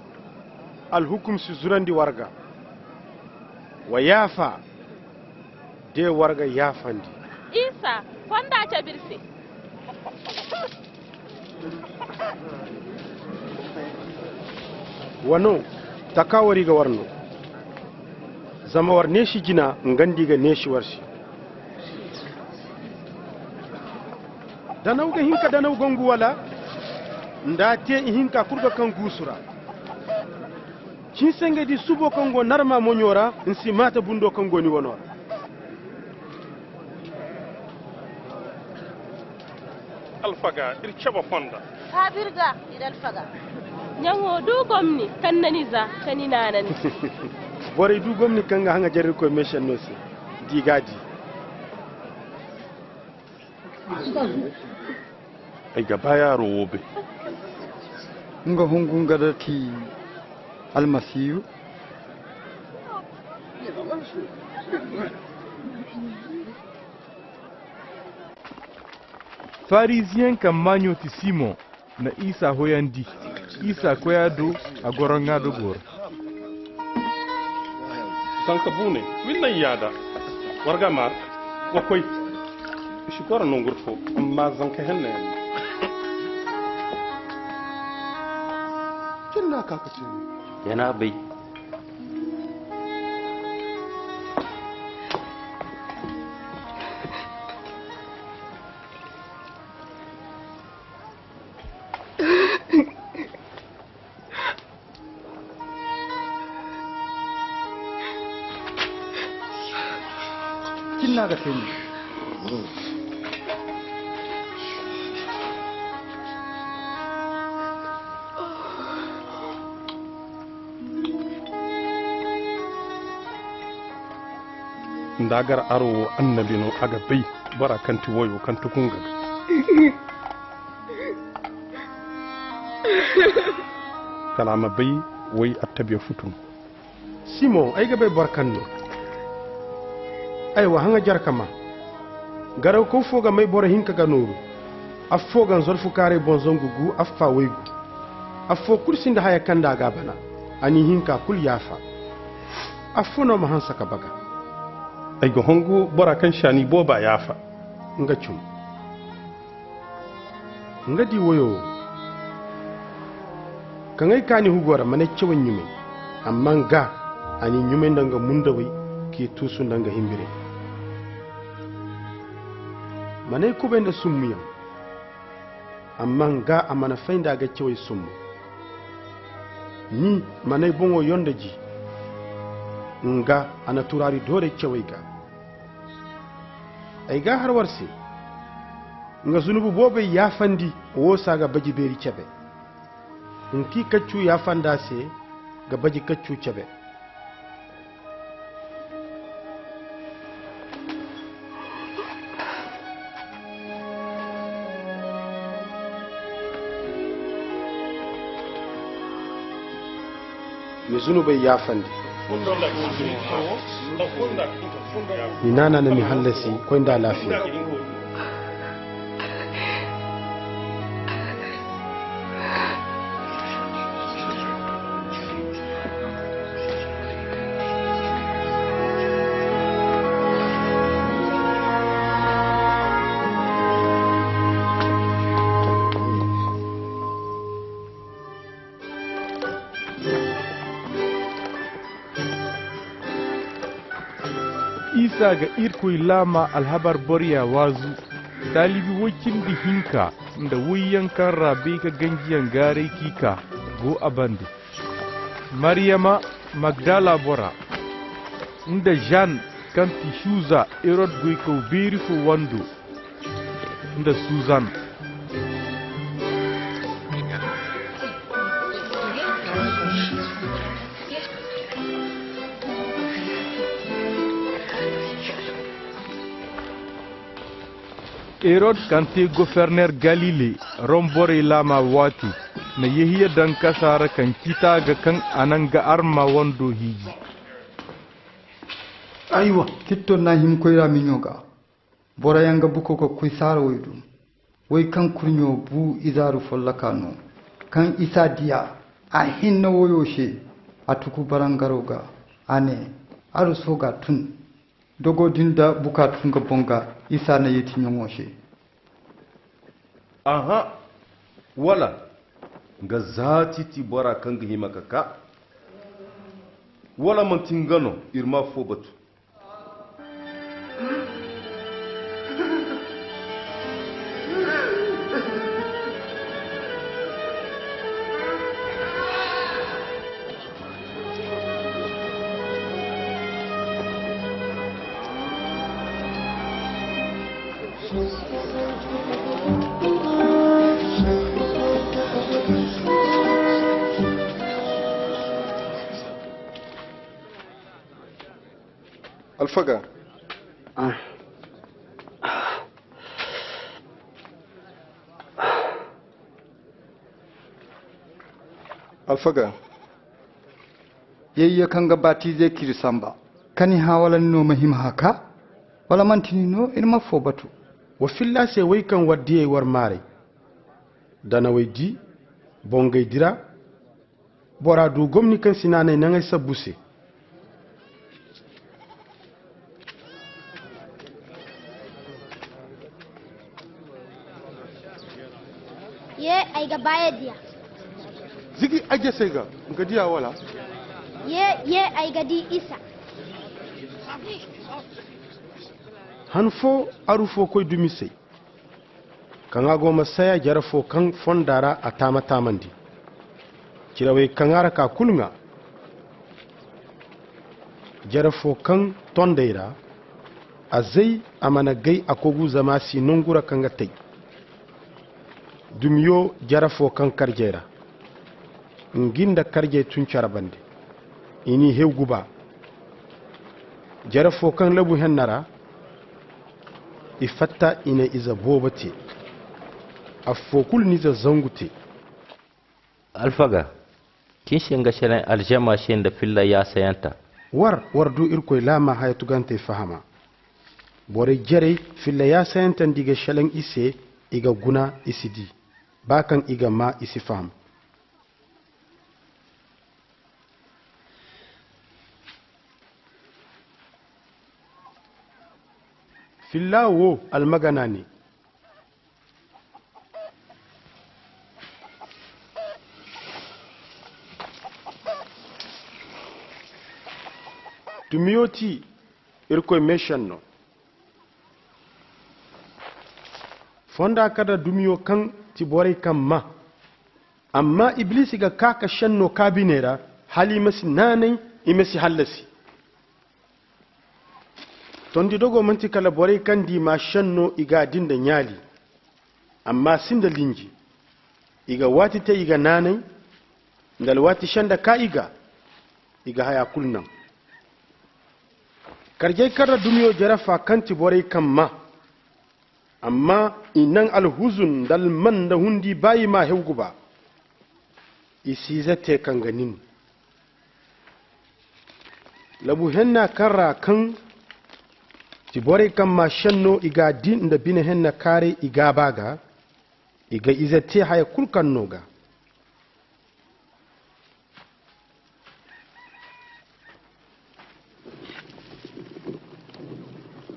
alhukum si zurandi war ga. Wa yaafa, de war ga yaafandi. Isa, fonda cabe ir se. Wa no, taka war i ga war no. Zama war neesi jina, nga nda i ga neesi war se. Danaw ga hin ka danaw gongu wala? Nda a te ihinka kul ga kaŋ guusu ra. Cinsengedi subo kaŋ go narma moɲo ra, n'si maata bundo kaŋ go ni wano ra. Alfaga, ir cabe fonda. Faaba ir ga, ir alfaga. Ɲaŋo du gomni kaŋ na ni za ka ni naanandi. Borey du gomni kaŋ ga haŋajer Irkoy meesenno se, d'i g'a di. Ay ga ba yaaro wo bay. Nga hungu nga da ti Almasihu. Farisiyeŋ kaŋ maaɲo ti Simoŋ na Isa hoyandi. Isa koy a do, a goro ŋaa dogoo ra. Zanka buuney, wa ir naŋ yaada. War ga maar, wa koy. I si goro nonguru fo, amma zanka henna yaŋ no. Cin na ka ka cin. Yana bay. Cin na ga te ni. Nda a gar aro wo annabi no, a ga bay bora kaŋ ti woyo kaŋ tuku nga ga. Kala a ma bay way attabiya futu no. Simoŋ, ay ga bay boro kaŋ no. Aywa, haŋajer ka maa. Garawkow fo ga may boro hinka ga nooru. Affoo ga nzolfukaaray boŋ zangu gu, affaa waygu. Affoo kul sinda haya kaŋ nda a ga a bana. A n'i hinka kul yaafa. Affoo no ma hanse ka baga. Ay ga hongu bora kaŋ se a n'i booba yaafa. Nga cum. Nga di woyo wo. Kaŋ ay kaani hugoo ra, man'ay cawey ɲumay. Amma nga, a n'i ɲumay nda nga mundawey, k'i tuusu nda nga himbirey. Man'ay kubay nda summuyaŋ. Amma nga, a mana fay nda a ga cawey summu. Ni, man'ay boŋo yonda ji. Nga, a na turaari doorey cawey ga. Ay g'a har war se. Nga zunubu boobey yaafandi, woo se a ga baji beeri cebe. Hunkii kaccu yaafandi a se ga baji kaccu cebe. Mi zunubey yaafandi. Mi naana na mi hallasi koy nda alaafiya. Isa ga Irkoy laama alhabar boroya waazu. Taalibi woy cindi hinka nda woyyaŋ kaŋ ra bay ka ganjiyaŋ gaaray k'i kaa go a bande. Maryama Magdala bora, nda Žan kaŋ ti Suza Herod goykaw beeri fo wando, nda Suzan. Erod kaŋ te goforner galile, rom borey laamaa waati, na yehiya daŋ kasa ra kaŋ ciita ga kaŋ a naŋ ga arma wando hiiji. Aywa. Citto na himkoy ra miɲo ga. Boroyaŋ ga buko ga koy saarawey do. Wey kaŋ kurɲo bu izaaru folloka no. Kaŋ isa diya, a hinna woyo se. A tuku barangaro ga. A ne, aruso ga tun. Dogo din da buka tun ga boŋ ga, isa na yeeti ɲoŋo se. Aha. Wala nga zaati ti bora kaŋ ga hima ka ka? Wala manti nga no? Ir ma foo batu. Alfaga. Alfaga. Yayya kaŋ ga batize k'iri samba. Ka ni hã wala ni no ma hima haka? Wala manti ni no? Ir ma foo batu. Wa filla se wey kaŋ war diyey war maaray. Danawey di, bongey dira. Bora du gomni kaŋ si naanay naŋay sabbu se. Ye, ay ga baaya diya. Zigi a jasey ga nga diya wala? Ye, ye, ay ga di isa. Han fo aru fo koy dumisey. Kaŋ a go ma saya jere fo kaŋ fonda ra a taama-taamandi. Cirawey kaŋ a ra ka kul ŋaa. Jere fo kaŋ tondey ra a zay a mana gay a kogu zama a si nongu ra kaŋ a tay. Dumiyo jere fo kaŋ karjey ra. Ngi nda karjey tun care bande. I n'i hew guba. Jere fo kaŋ labu henna ra. I fatta i na ize boobo te. Affoo kul n'ize zangu te. Alfaga, kin se nga selaŋ alžama se nda filla yaasayanta. War war du irkoy laama haya tugantey fahama. Borey jerey filla yaasayanta nda i ga selaŋ i se. I ga guna i si di. Ba kaŋ i ga maa i si faham. Filla wo almagana ne. Dumiyo ti irkoy meešenno. Fonda kar da dumiyo kaŋ ti borey kaŋ maa. Amma ibilisi ga kaa ka šenno kaabiney ra hala i ma si naanay, i ma si hallasi. Tondi dogo man'ti kala borey kaŋ di maa šenno i g'a di nda ɲaali. Amma a si nda linji. I ga waati te i ga naanay. Nda alwaati šenda kaa i ga. I ga haya kul naŋ. Karjey kar da dumiyo jere fa kaŋ ti borey kaŋ maa. Amma i naŋ alhuzun nda alman nda hundi baayi maa hew guba. I si ize te kaŋ ga nin. Labu henna kaŋ ra kaŋ ti borey kaŋ maa šenno i g'a di nda bine henna kaaray i gaaba ga. I ga ize te haya kul kaŋ no ga.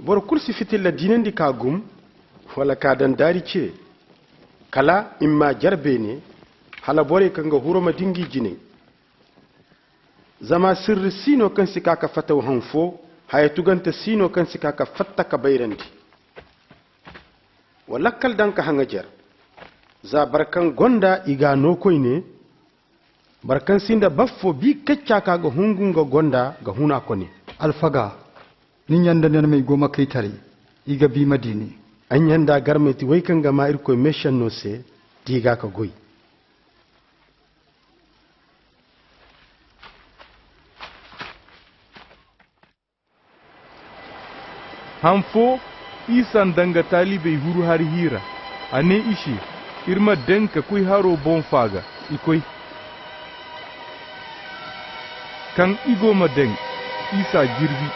Boro kul si fitilla diinandi ka gum wala ka daŋ daari cire. Kala i ma maa jere beene hala borey kaŋ ga huru ma dingi jinay. Zama sirri si no kaŋ si ka ka fataw haŋ fo. Haya tugante si no kaŋ si ka ka fatta ka bayrandi. Wa lakkal daŋ ka haŋa jer. Za boro kaŋ gonda i g'a noo koyne. Boro kaŋ sinda baffo bi kacca ka ga hungu nga gonda ga huna kone. Alfaga, ni ɲanda nermey go ma kay taray. I ga bi ma diini. Ay ɲanda garmey ti wey kaŋ ga maa irkoy meešenno se. Di ga ka goy. Han foo Isa nda nga taalibey huru hari hiira. A nee i se, ir ma daŋ ka koy haroo boŋ faaga. I koy. Kaŋ i go ma daŋ, isa jirbi.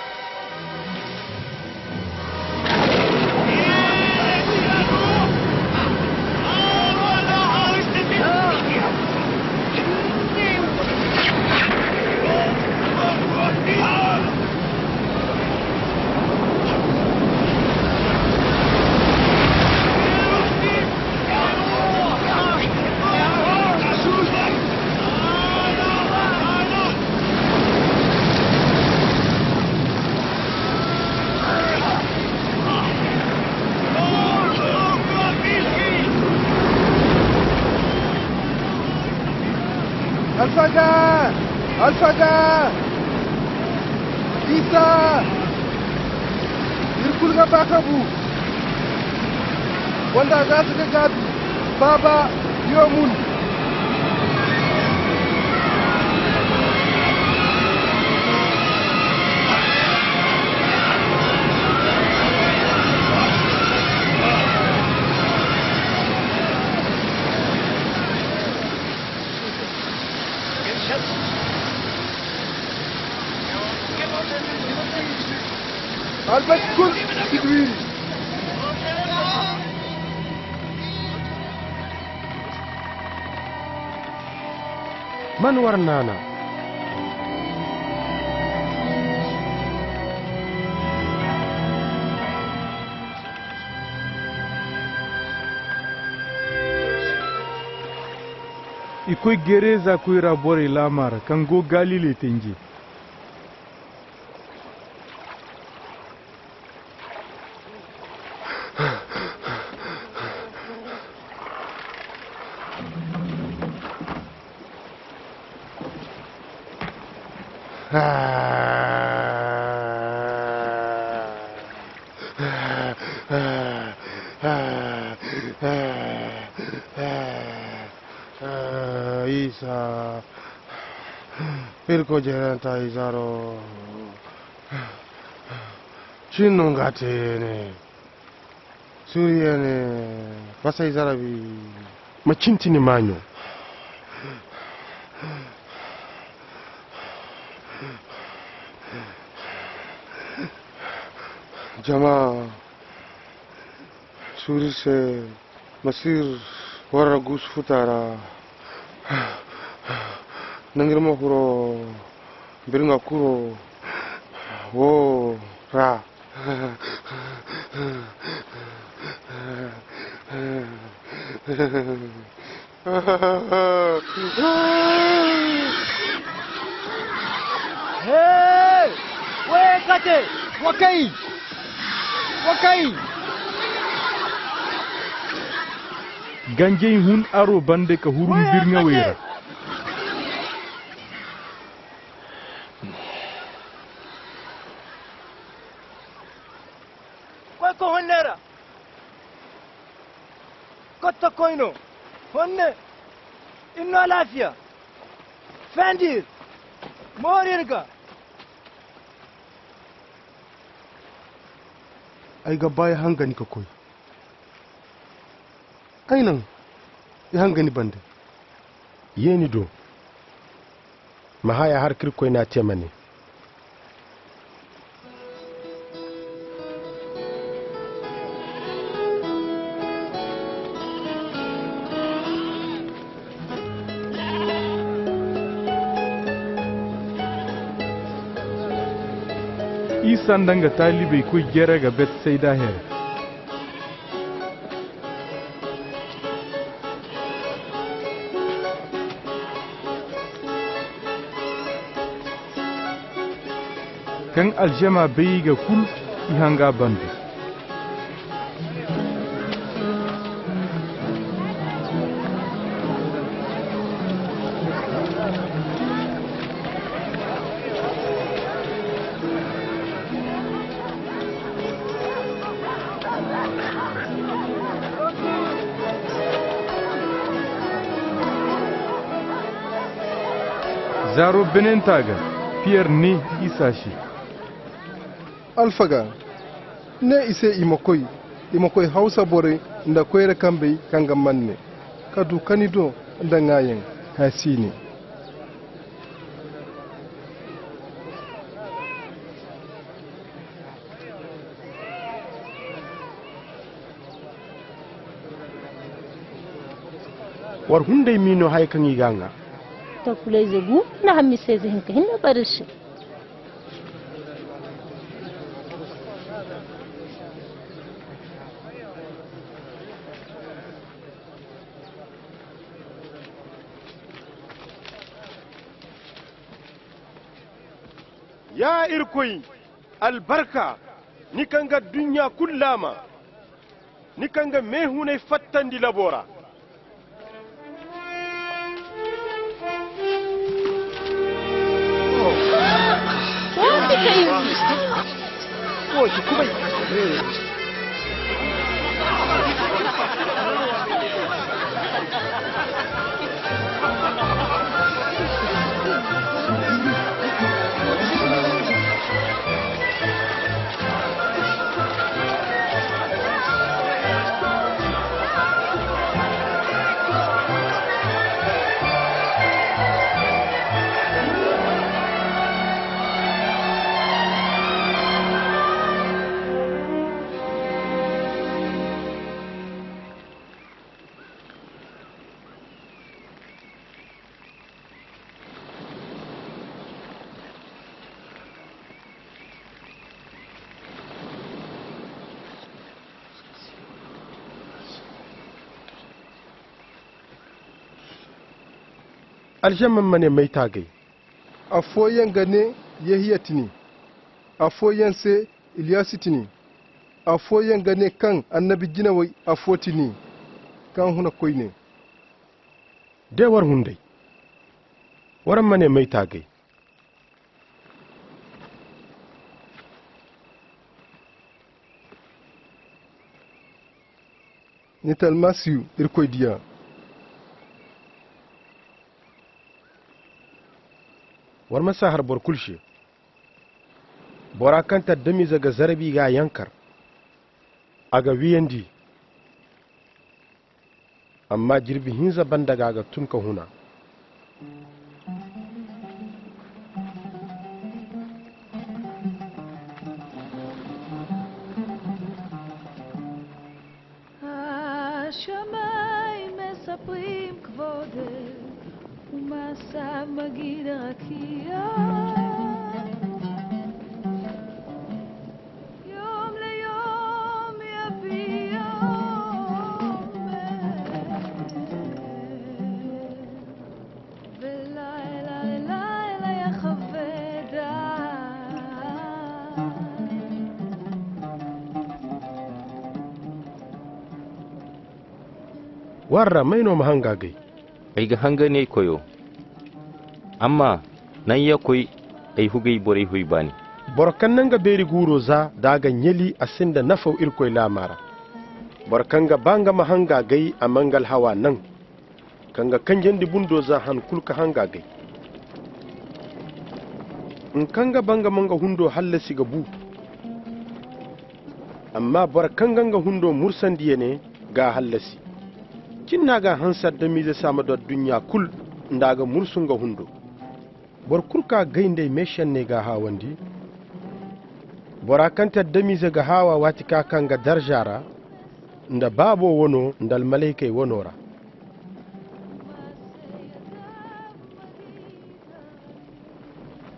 Alfaga! Alfaga! Isa! Ir kul ga ba ka bu. Wanda za su ga gaabi. Baaba, yo mun. Albasi kul si ga wiiri. Man war naana. I koy Gereza koyra borey laamaa ra kaŋ go Galile tenje. Isa, Irkoy jerenta izaro. Cin no nga te ne. Suriya ne, basay zarabi. Ma cintini maaɲo. Jama, suri se, masir, warra gusu futa ra. Nangir ma furo, birŋa kuro, wo ra. Hee! Woyey kate! Wa kay! Wa kay! Ganjey hun aroo bande ka huru birŋawey ra. Koy ka honne ra. Kotta koy no. Honne. Ir no alaafiya. Fendir. Moori ir ga. Ay ga ba ay hanga ni ka koy. Ay naŋ, i hanga ni bande. Ye ni do. Ma haya har ka Irkoy n'a te ma ne. Isa nda nga taalibey koy jere ga Betsayda here. Kaŋ aljama bay i ga kul, i hanga bande. Zaaro benenta ga, Piyer ne Isa se. Alfaga, Ne i se i ma koy i ma koy hawsa borey nda koyra kambey kaŋ ga manne ka du kani do nda ŋaayaŋ. Haya si ne. War hunday m'i no haya kaŋ i ga a ŋaa. To fulayze gu nda hammisayze hinka hinne bar ir se. Ya irkoy, albarka, ni kaŋ ga adduɲɲa kul laama, ni kaŋ ga meehunay fattandi laboo ra. Alžamma ma ne may taagay. Affooyaŋ ga ne, yehiya ti ni. Affooyaŋ se, iliyasi ti ni. Affooyaŋ ga ne kaŋ annabi jinawey affoo ti ni, kaŋ huna koyne. De war hunday. War ma ne may taagay. Ni ti almasihu irkoy diya. War ma si a har boro kul se. Bora kaŋ ti adamize ga zarbi ga a yankar, a ga wiyandi. Amma jirbi hinza banda ga a ga tun ka huna. השמים מספרים כבודך, ומעשיו מגיד רקיע. יום ליום יביע אומר, ולילה ללילה יחווה דעת. Warra may no ma hanga gay? Ay ga hanga ne koyo. Amma naŋ ya koy, ay hugay borey hoy baani. Boro kaŋ naŋ ga beeri guuro za da a ga ɲali a sinda nafaw irkoy laama ra. Boro kaŋ ga ba nga ma hanga gay a ma nga alhawa naŋ. Kaŋ ga kanjandi bundo za han kul ka hanga gay. Nkaŋ ga ba nga ma nga hundo hallasi ga bu. Amma boro kaŋ ga nga hundo mursandi ya ne, ga a hallasi. Cin no a ga a hanse adamize se a ma du adduɲɲa kul nda a ga mursu nga hundo. Boro kul ka gay nda ay meešenney ga a haawandi. Bora kaŋ ti adamize ga haawa waati ka ka nga darza ra, nda baabo wano nda almalaykey wano ra.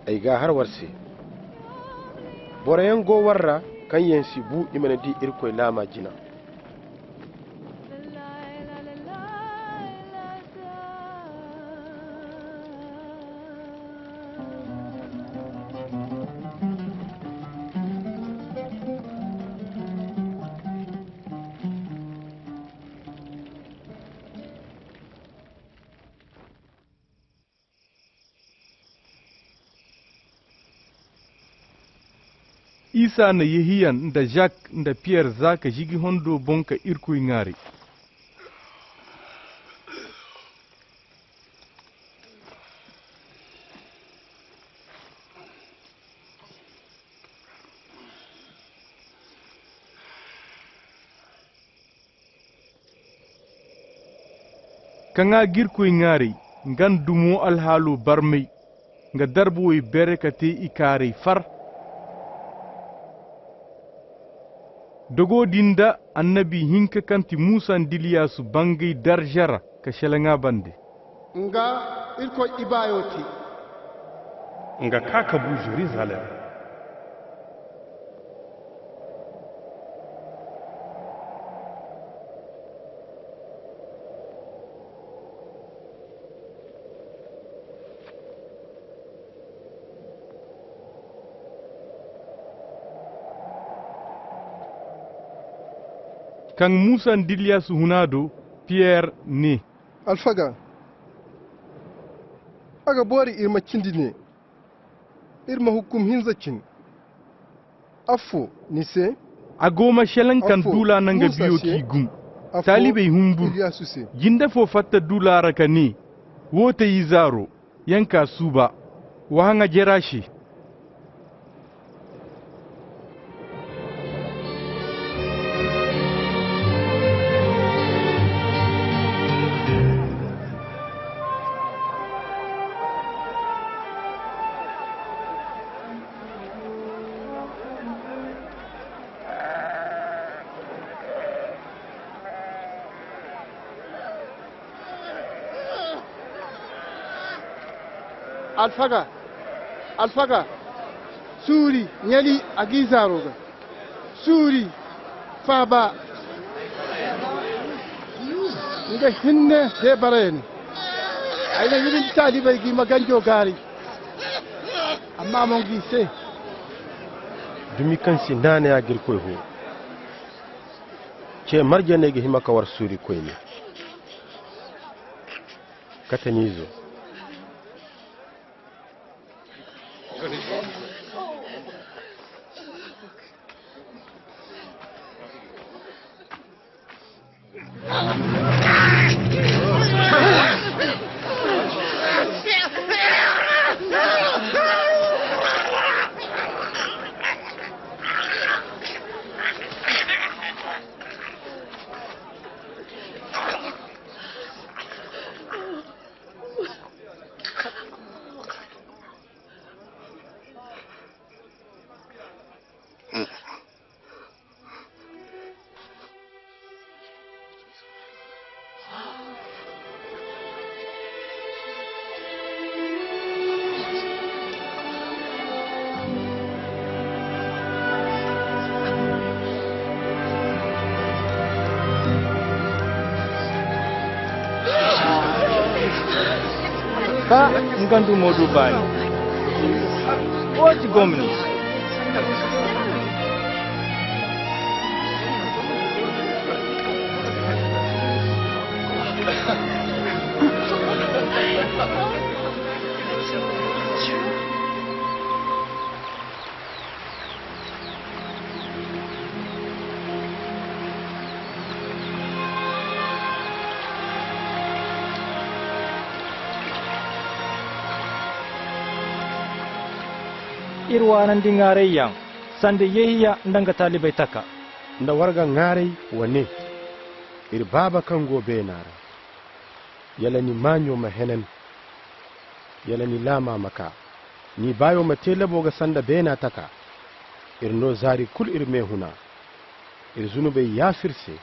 Ay ga a har war se. Boroyaŋ go war ra kaŋ yaŋ si bu i mana di irkoy laama jina. Isa na yehiyan nda zak nda piyer za ka žigi hondo boŋ ka irkoy ŋaaray. Kaŋ a ga Irkoy ŋaaray, nga nda dumo alhaaloo barmay, nga darbuwey bere ka te i kaaray far. Dogoo din nda annabi hinka kaŋ ti Muusa nda Iliyaasu bangay darja ra ka šelaŋ a bande. Nga Irkoy ibaayoo te. Nga kaa ka buu Jerusalem. Kaŋ Muusa nda Iliyaasu hun a do, Piyer ne: Alfaga, a ga boori ir ma cindi ne, ir ma hukum hinza cin. Affoo ni se. A go ma šelaŋ kaŋ duulaa na nga biyoo k'i gum. Taalibey humbur. Jinde foo fatta duulaa ra ka nee: Woo te izaaroo, yer ka suuba. Wa haŋa jer a se. Alfaga, alfaga, suuri ɲali a ga izaaroo ga. Suuri, faaba. Nga hinne deebarayey ne. Ay na ɲibindi taalibey ga i ma ganjoo gaaray. Amma a mo nga i se. Dumi kaŋ si naanay a ga Irkoy hoo. Cee marje no ay ga hima ka war suuri koyne. Kate ni izo. Ka nga ndumo du baani. Wo ti gomni. Ir waanandi ŋaarayyaŋ sanda Yehiya nda nga taalibey taka. Nda war ga ŋaaray, wa ne: Ir Baaba kaŋ go beena ra, yala ni maaɲo ma henen, yala ni laama ma kaa. Ni baayo ma te labo ga sanda beena taka. Ir noo zaari kul ir meehuna. Ir zunubey yaafa ir se,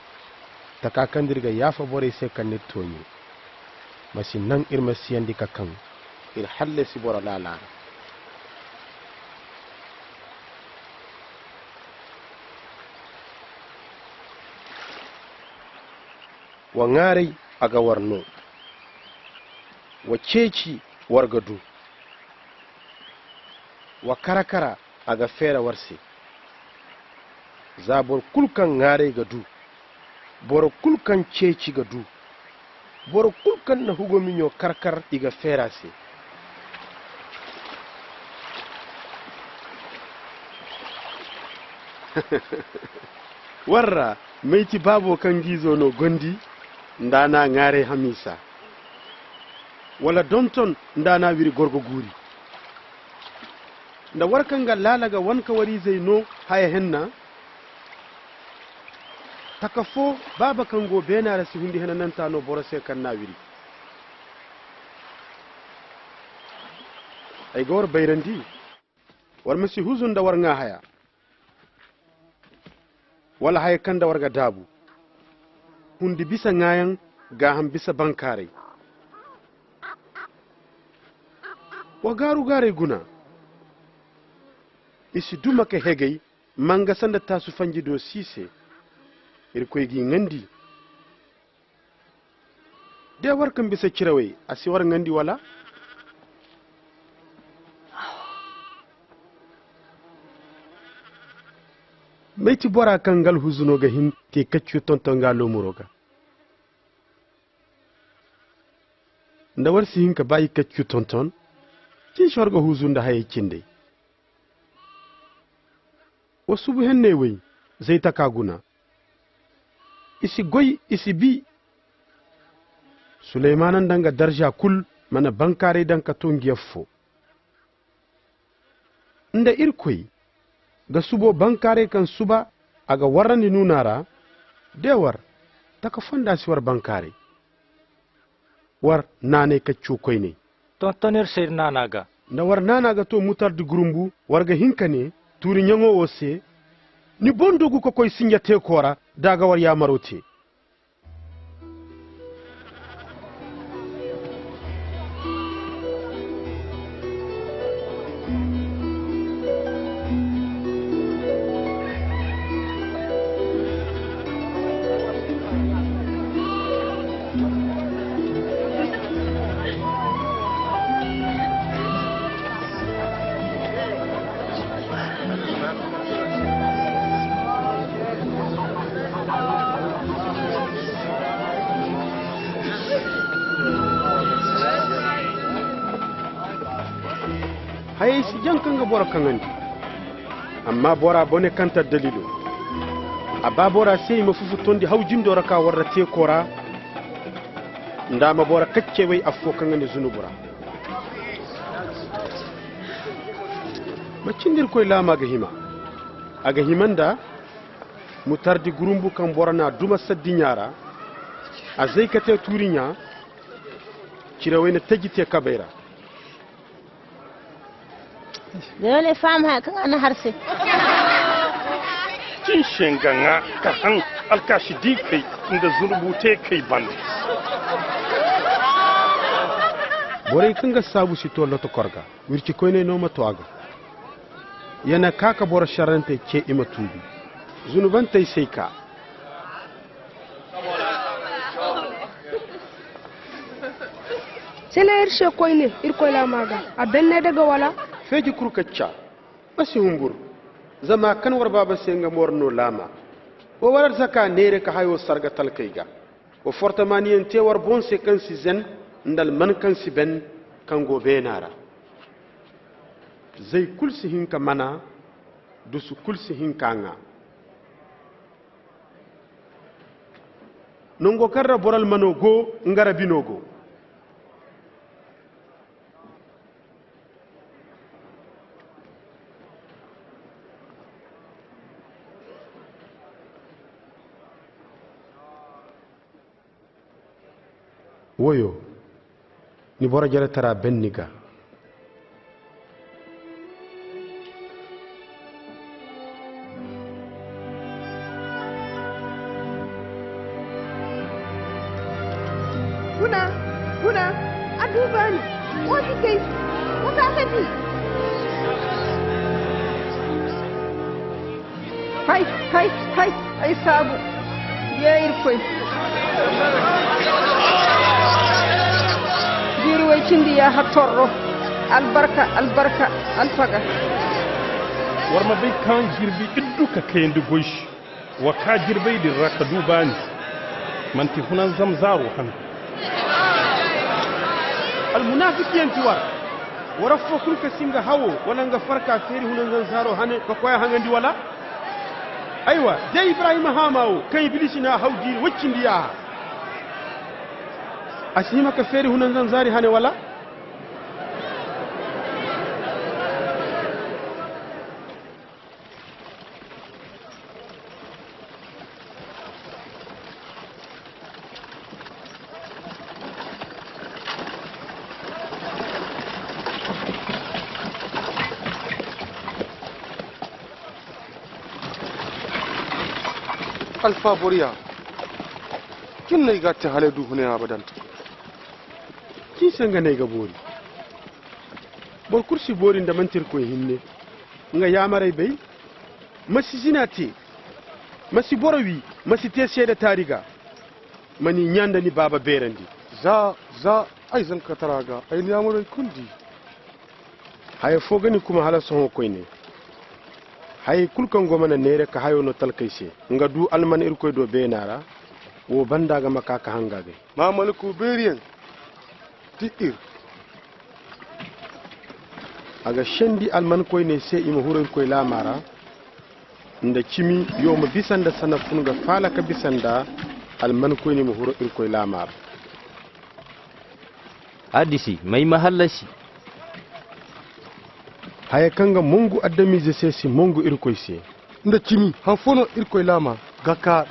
taka kaŋ da ir ga yaafa borey se kaŋ n'ir tooɲe. Ma si naŋ ir ma siyandi ka kaŋ ir hallasi boro laalaa ra. Wa ŋaaray, a ga war noo. Wa ceeci, war ga duu. Wa kara-kara, a ga feera war se. Za boro kul kaŋ ŋaaray ga duu. Boro kul kaŋ ceeci ga duu. Boro kul kaŋ na hugo miɲo kar-kar, i ga feera se. War ra, may ti baabo kaŋ ga izo no gondi, nda a n'a ŋaaray hamiisa, wala donton, nda a n'a wiri gorgo guuri? Nda war kaŋ ga laala ga wane ka war izey no haya henna? Taka foo, baaba kaŋ go beena ra si hundi henananta no boro se kaŋ n'a wiri. Ay ga war bayrandi, war ma si huzu nda war ŋaa haya, wala haya kaŋ nda war ga daabu. Hundi bisa ŋaayaŋ, gaaham bisa bankaaray. Wa gaaru-gaarey guna. I si duma ka hegay, mangasa nda taasu fanji do si se. Irkoy g'i ŋandi. De war kaŋ bisa cirawey, a si war ŋandi wala? May ti bora kaŋ ga alhuzuno ga hin k'i kaccu tonton nga loomuro ga? Nda war si hin ka ba i kaccu tonton, cin si war ga huzu nda hayey cindey. Wa subu henney wey, zay taka guna. I si goy, i si bi. Suleymaana nda nga darza kul mana bankaaray daŋ ka to ngi affo. Nda Irkoy ga subo bankaaray kaŋ suba a ga warrandi nuuna ra, de war, taka fonda si war bankaaray. War naanay kaccu koyney. Tonton ir se ir naana ga. Nda war naana ga to mutardi gurumbu, war ga hin ka ne, tuuri ɲaŋo wo se, ni boŋ dogu ka koy sinja teeko ra, da a ga war yaamaro te. Hayey si jaŋ kaŋ ga boro kaŋandi. Amma bora bone kaŋ ta daliilo, a ba bora se i ma fufu tondi haw jindo ra ka warra teeko ra, nda a ma bora kaccey wey affo kaŋandi zunubu ra. Ma cindi Irkoy laama ga hima. A ga hima nda mutardi gurumbu kaŋ boro n'a duma saddiɲa ra, a zay ka te tuuriɲa, cirawey na taji te kabey ra. Dole faham haya kaŋ a na har se. Cin se nga ŋaa ka haŋ alkaasi diikey nda zunubu teekey banda. Borey kaŋ ga saabu si to lotokor ga, wircikoyney no ma to a ga. Ya na kaa ka boro šerrantey ce i ma tuubi. Zunubantey s'ay kaa. Sila ir se koyne, Irkoy laama ga, a benne daga wala? Feeji kul ka ca, ma si humbur, zama a kan war baaba se nga ma war no laama. Wa war arzaka neere ka hayo sarga talkey ga. Wa fortomaaniyaŋ te war boŋ se kaŋ si zen, nda alman kaŋ si ben, kaŋ go beena ra. Zay kul si hin ka mana, dusu kul si hin k'a ŋaa. Nongo kaŋ ra boro almano go, nga ra bino go. Woyo, ni boro-jeretaraa ben ni ga. Guna, guna, a duuba ni, wo si kay, wo ka ka di. Hay, hay, hay, ay saabu. Yee Irkoy. Jiiri woy cindi yaaha torro. Albarka, albarka, alfaga. War ma bay kaŋ jirbi iddu ka kayandi goy se. Wa kaa jirbey din ra ka du baani. Man'ti hunanzam zaaro hane. Almunaafikiyaŋ ti war. War affoo kul ka si nga hawoo wala nga farka feeri hunanzam zaaro hane ka koy a haŋandi wala? Aywa, de Ibrahima haamaa wo, kaŋ Ibiliisi n'a haw jiiri woy cindi yaaha, a si hima ka feeri hunanzam zaari hane wala? Alfa boroya, cin no ay ga a te hala ay du hunay abadan. Cin se nga no ay ga boori. Boro kul si boori nda man'ti Irkoy hinne. Nga yaamarey bay. Ma si zina te. Ma si boro wi. Ma si te seede taari ga. Ma ni ɲaa nda ni baaba beerandi. Za, za, ay zankatara ga ay ni yaamarey kul di. Haya fo ga ni kuma hala sohõ koyne. Hayey kul kaŋ go mana neere ka hayo no talkey se. Nga du alman Irkoy do beena ra. Wo banda ga ma ka ka hanga agay. Maamalaku beeriyaŋ ti ir. A ga sendi almankoyney se i ma huru Irkoy laama ra. Nda cimi, yo ma bisa nda sanafun ga faala ka bisa nda almankoyney ma huru Irkoy laama ra. Hadisi may ma hallasi. Haya kaŋ ga mongu adamize se si mongu Irkoy se. Nda cimi han fo no Irkoy laama ga kaa?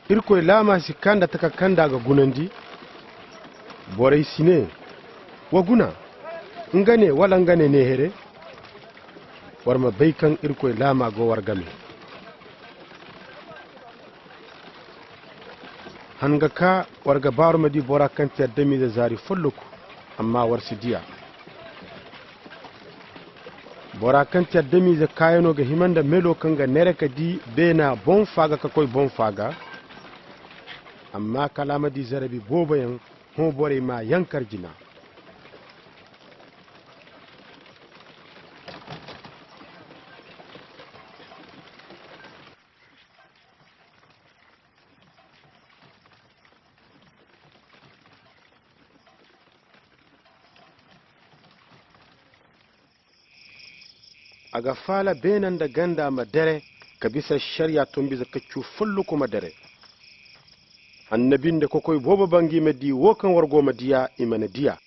Irkoy laama si kaa nda taka kaŋ nda a ga gunandi. Borey si ne, wa guna, nga ne wala nga ne neehere. War ma bay kaŋ Irkoy laama go war game. Han ga kaa war ga ba war ma di bora kaŋ ti adamize zaari folloku, amma war si di a. Bora kaŋ ti adamize kaayano ga hima nda melo kaŋ ga neere ka di beena boŋ faaga ka koy boŋ faaga. Amma kala a ma di zarabi booboyaŋ hõ borey ma yankar jina. A ga faala beena nda ganda ma dere ka bisa ašariya tonbize kaccu folloku ma dere. Annabi nda kokoy boobo ba ngi ma di wo kaŋ war go ma diya i mana diya.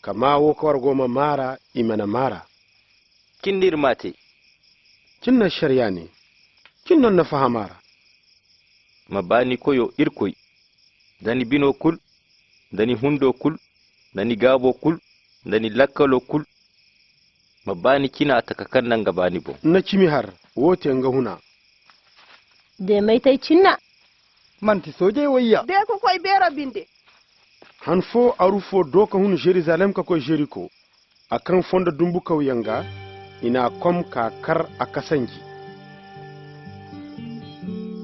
Ka maa wo kaŋ war go ma maara i mana maara. Cin no ir m'a te. Cin no ašariya ne. Cin no na faham a ra. Ma ba ni koyo irkoy, nda ni bino kul, nda ni hundo kul, nda ni gaabo kul, nda ni lakkalo kul. Ma ba ni cina taka kaŋ na nga ba ni boŋ. Na cimi har. Wo te nga huna. De maytay cinna. Manti soojey wayya. De ka koy beero binde. Han fo aru fo do ka hun jerusalem ka koy jeriko. A kaŋ fondo dumbukawyaŋ ga, i n'a kom k'a kar a kasanji.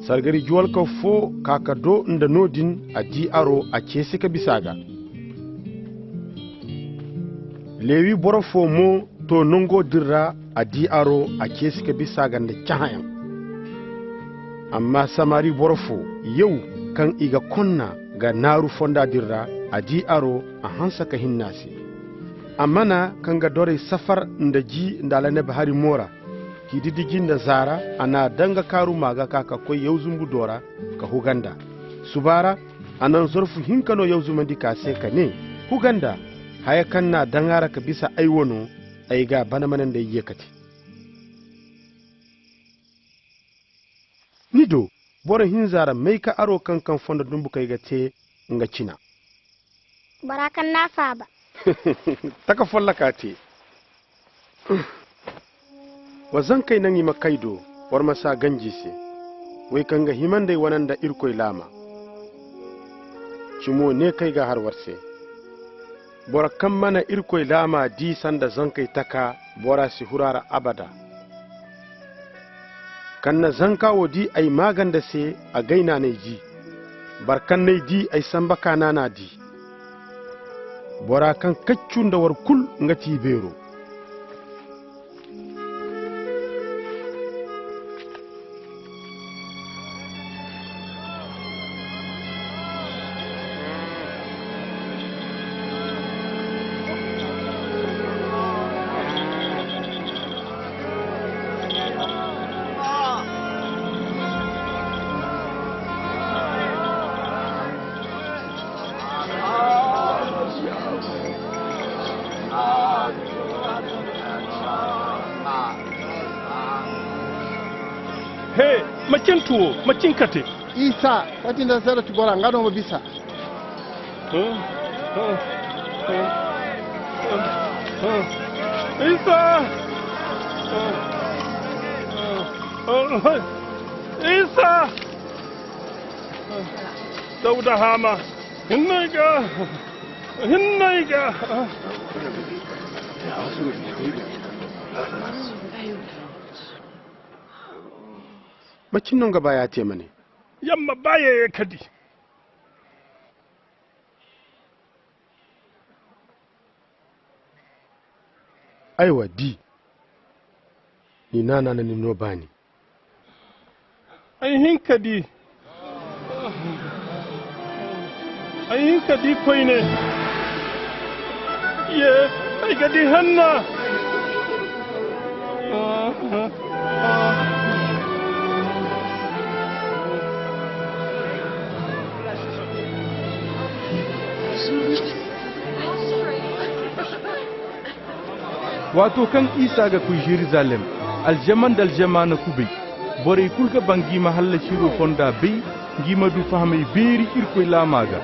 Sargari juwalkaw fo kaa ka do nda no-din, a di aro a ceesi ka bisa a ga. Lewi boro fo mo to nongo din ra, a di aro a ceesi ka bisa a ga nda cahãyaŋ. Amma samari boro fo yaw, kaŋ i ga konna ga naaru fonda din ra, a di aro a hanse ka hinna a se. A mana kaŋ ga dorey safar nda ji nda alaneb hari mo ra, k'i didiji nda zaara, a n'a daŋ ga kaaru maa ga ka ka koy yawzumbu do ra, ka huga nd'a. Suba ra, a naŋ zorfu hinka no yawzumandi ka se ka ne, huga nd'a, haya kaŋ n'a daŋ a ra ka bisa ay wano, ay g'a bana mana nda ay ye ka te. Ni do, boro hinza ra may ka aro kaŋ kaŋ fondo dumbukey ga te nga cina. Bora kaŋ n'a faaba. Taka folloka te. Wa zankey naŋ i ma kay do, war ma si a ganji i se. Wey kaŋ ga hima nd'ey wane nda irkoy laama. Cimo ne kay ga har war se. Boro kaŋ mana irkoy laama di sanda zankey taka, bora si huru a ra abada. Kaŋ na zanka wo di ay maaganda se, a gay naanay ji. Boro kaŋ n'ay di ay samba ka naanaa di. Bora kaŋ kaccu nda war kul nga ti ibeero. He, macin tuwo, macin kate. Isa, kati nda zara ti bora nga no ma bisa. Isa. Dawda haama, hinney ga, hinney ga. Macin no nga ba ya te ma ne? Yamma ba ye ye ka di. Aywa di. Ni naana na ni no baani. Ay hin ka di. Ay hin ka di koyne. Ye, ay ga di hanna. Waato kaŋ Isa ga koy Jerusalem, alžaman nda alžamaana kubay, borey kul ga ba ngi ma hallasiroo fonda bay, ngi ma du fahamay beeri Irkoy laamaa ga.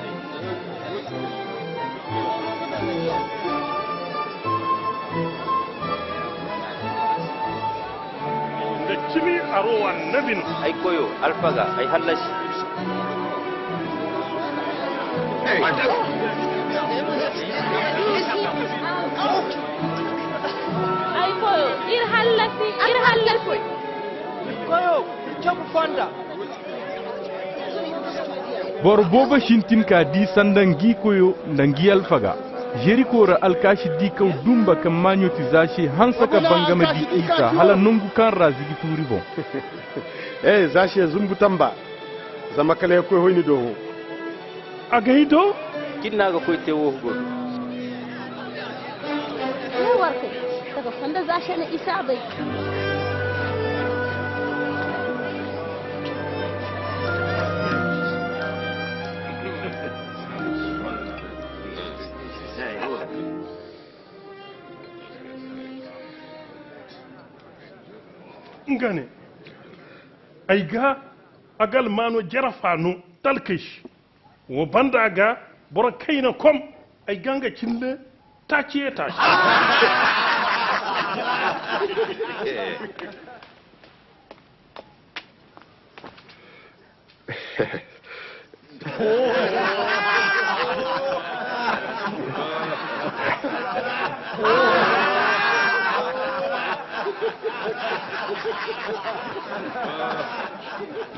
Nda cimi aro annabi no. Ay koyo, alfaga, ay hallasi. Ay koyo, ir hallasi, ir hallasi. Koyo, ir cabu fonda. Boro boobo sintin ka di sanda ngi koyo nda ngi alfaga. Jeriko ra alkaasi diikaw dumba kaŋ maaɲo ti Zaše hanse ka bangama di Isa hala nongu kaŋ ra zigi tuuri boŋ. Ee, Zaše zumbu tamba, zama kala ya koy hoy ni do hõ. A ga ay do? Cin no a ga koy te wo go. Wo warkey, taga fonda Zaše na Isa bay. Nga ne, ay ga, a ga almaano jarafa no talkay se. Wo banda ga boro kayna kom, ay ga nga cindi taaci ye taaci.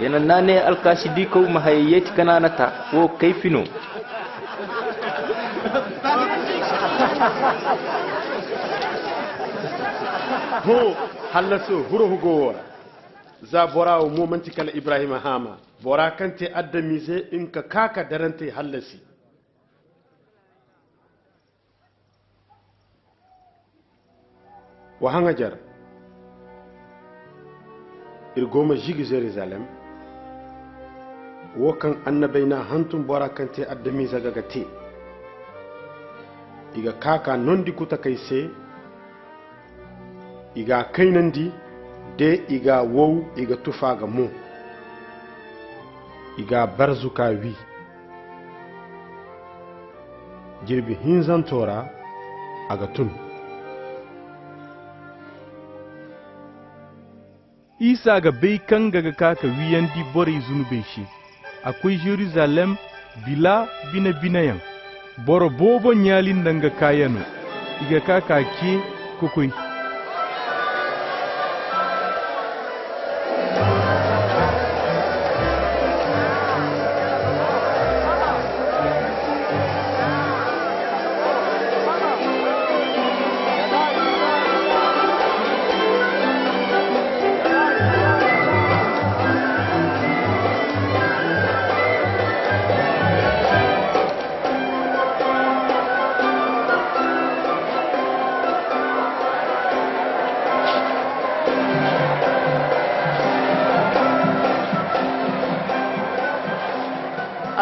Yana na ne alkaasi diikaw ma hayey yeeti Kanaana ta, wo kayfi no. Hõ, hallaso, huro hugo wo ra. Za bora wo mo man'ti kala Ibrahima haama, bora kaŋ te adamize, nga ka kaa ka darantey hallasi. Wa haŋajer, ir go ma žigi Žerizalem, wo kaŋ annabey n'a hantum bora kaŋ te adamize ga, ga te. I ga kaa ka nondi kutakey se, i g'a kaynandi, de i g'a wow, i ga tufa a ga mo. I g'a barzu k'a wi. Jirbi hinzanto ra, a ga tun. Isa ga bay kaŋ nga ga ka ka wiyandi borey zunubey se. A koy Jerusalem bila bine-bineyaŋ. Boro boobo ɲaali nda nga kaayano. I ga ka ka ce ka koy.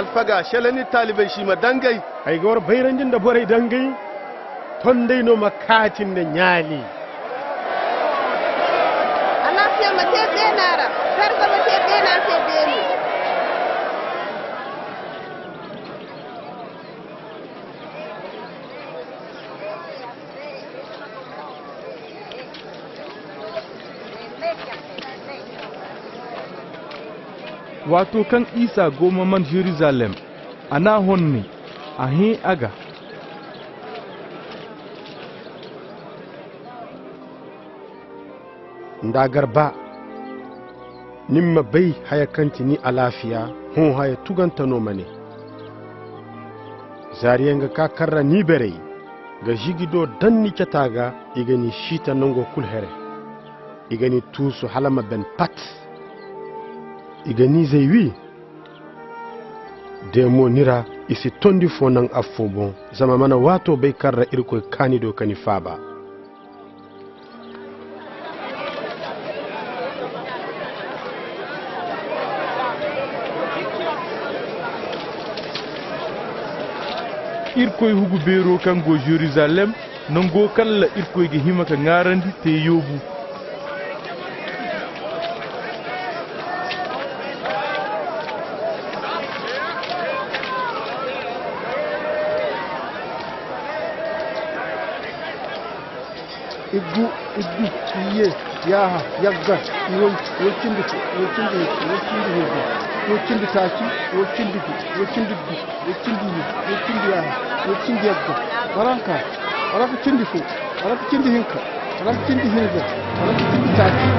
Alfaga, šelaŋ ni taalibey se i ma dangay. Ay ga war bayrandi nda borey dangay. Tondey no ma kaati nda ɲaali. Alaafiya ma te beena ra, sarga ma te beena se beeni. Waato kaŋ Isa go ma man Jerusalem, a n'a honney, a hẽe a ga. Nda a gar ba, ni ma bay haya kaŋ ti ni alaafiya, hõ haya tugante no ma ne. Zaariyaŋ ga ka karra ni berey, ga žigi do daŋ ni cata ga, i ga ni siita nango kul here. I ga ni tuusu hala ma ben pat. I ga ni zay wi. De mo ni ra, i si tondi fo naŋ affoo boŋ, zama mana waato bay kaŋ ra Irkoy kaani do ka ni faaba. Irkoy hugu beero kaŋ go Jerusalem, nango kaŋ ra Irkoy ga hima ka ŋaarandi te yoobu. Iggu, iggu, iye, yaaha, yagga, iwoy, iwoy cindi fo, iwoy cindi hinka, iwoy cindi hinka, iwoy cindi taaci, iwoy cindi gu, iwoy cindi du, iwoy cindi iye, iwoy cindi yaaha, iwoy cindi yagga. Waranka, waranka cindi fo, waranka cindi hinka, waranka cindi hinza, waranka cindi taaci.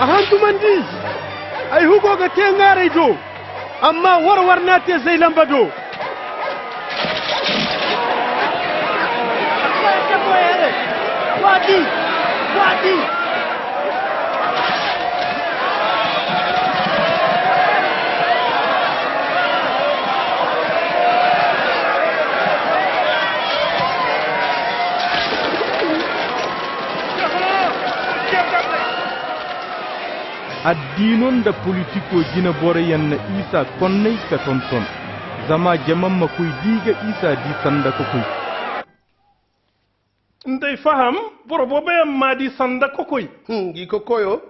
A hantumandi, ay hugo ga te ŋaaray do, amma war-war n'a te zay lamba do. Addiino nda politikoo jineboroyaŋ na Isa konnay ka tonton, zama jama ma koy d'i ga Isa di sanda kokoy. Nd'ay faham, boro booboyaŋ m'a di sanda kokoy. Hum, ngi kokoyo.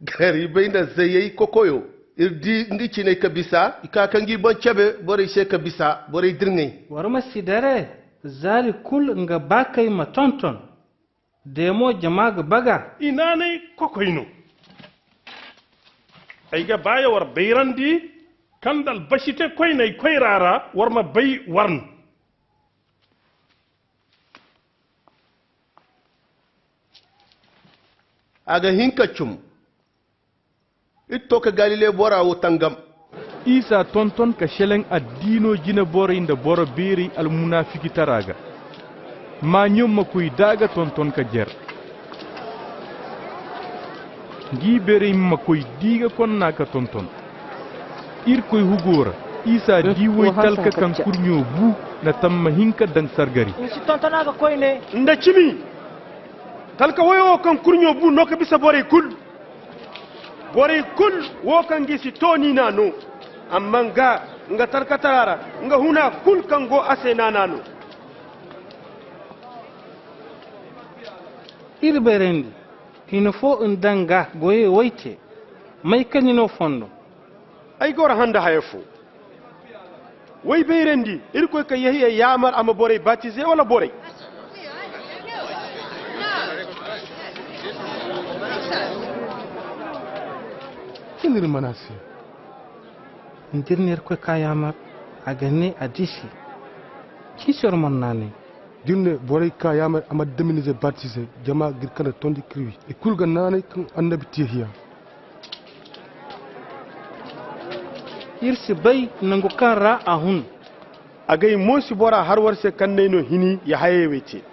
Gar i bay nda zayey kokoyo. Ir di ngi ciney ka bisa, i ka ka ngi boŋ cebe borey se ka bisa borey dirŋey. War ma si dare, zaari kul nga baakey ma tonton. De mo jama ga baga. I naanay kokoy no. Ay ga ba ya war bayrandi kaŋ nda albasite koyney koyra ra war ma bay war no. A ga hin ka cum. Ir to ka Galile bora wo tangam. Isa tonton ka seleŋ addiino jineborey nda boro beerey almunaafigitara ga. Maaɲo ma koy d'a ga tonton ka jer. Ngi beerey ma koy d'i ga konna ka tonton. Irkoy hugo ra, Isa di woy talka kaŋ kurɲo bu na tamma hinka daŋ sargari. Nda cimi, talka woyo wo kaŋ kurɲo bu no ka bisa borey kul. Borey kul wo kaŋ gi si to ni n'a no. Amma nga, nga talkatara ra, nga huna kul kaŋ go a se n'a n'a no. Ir bayrandi, hina fo nda nga goyey woy te, may ka ni no fondo? Ay goro handa haya fo. Way bayrandi, Irkoy ka Yehiya yaamar a ma borey batize wala borey? Cin ir mana se. Nda ir na Irkoy ka yaamar, a ga ne a di se. Cin se war mana naanay. Da ir ne borey ka yaamar a ma daminize batize, jama ga ir kande tondi k'ir wi. I kul ga naanay kaŋ annabi te Yehiya. Ir si bay nangu kaŋ ra a hun. Agay mo si bora har war se kaŋ n'ay no hini ya hayey wey te.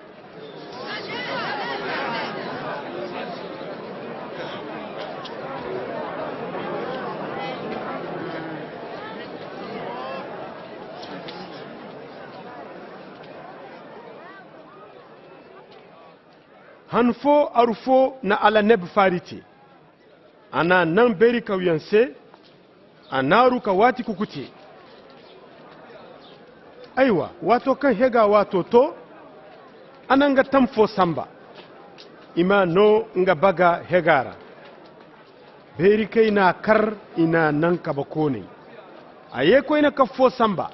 Han fo aru fo na alaneb faari te. A n'a naŋ beeri kawyaŋ se, a naaru ka waati kuku te. Aywa, waato kaŋ hega waato to, a na nga tam fo samba. I m'a noo nga baga hega ra. Beerikey n'a kar, i n'a naŋ kabe kooney. A yee koyne kabe foo sanba.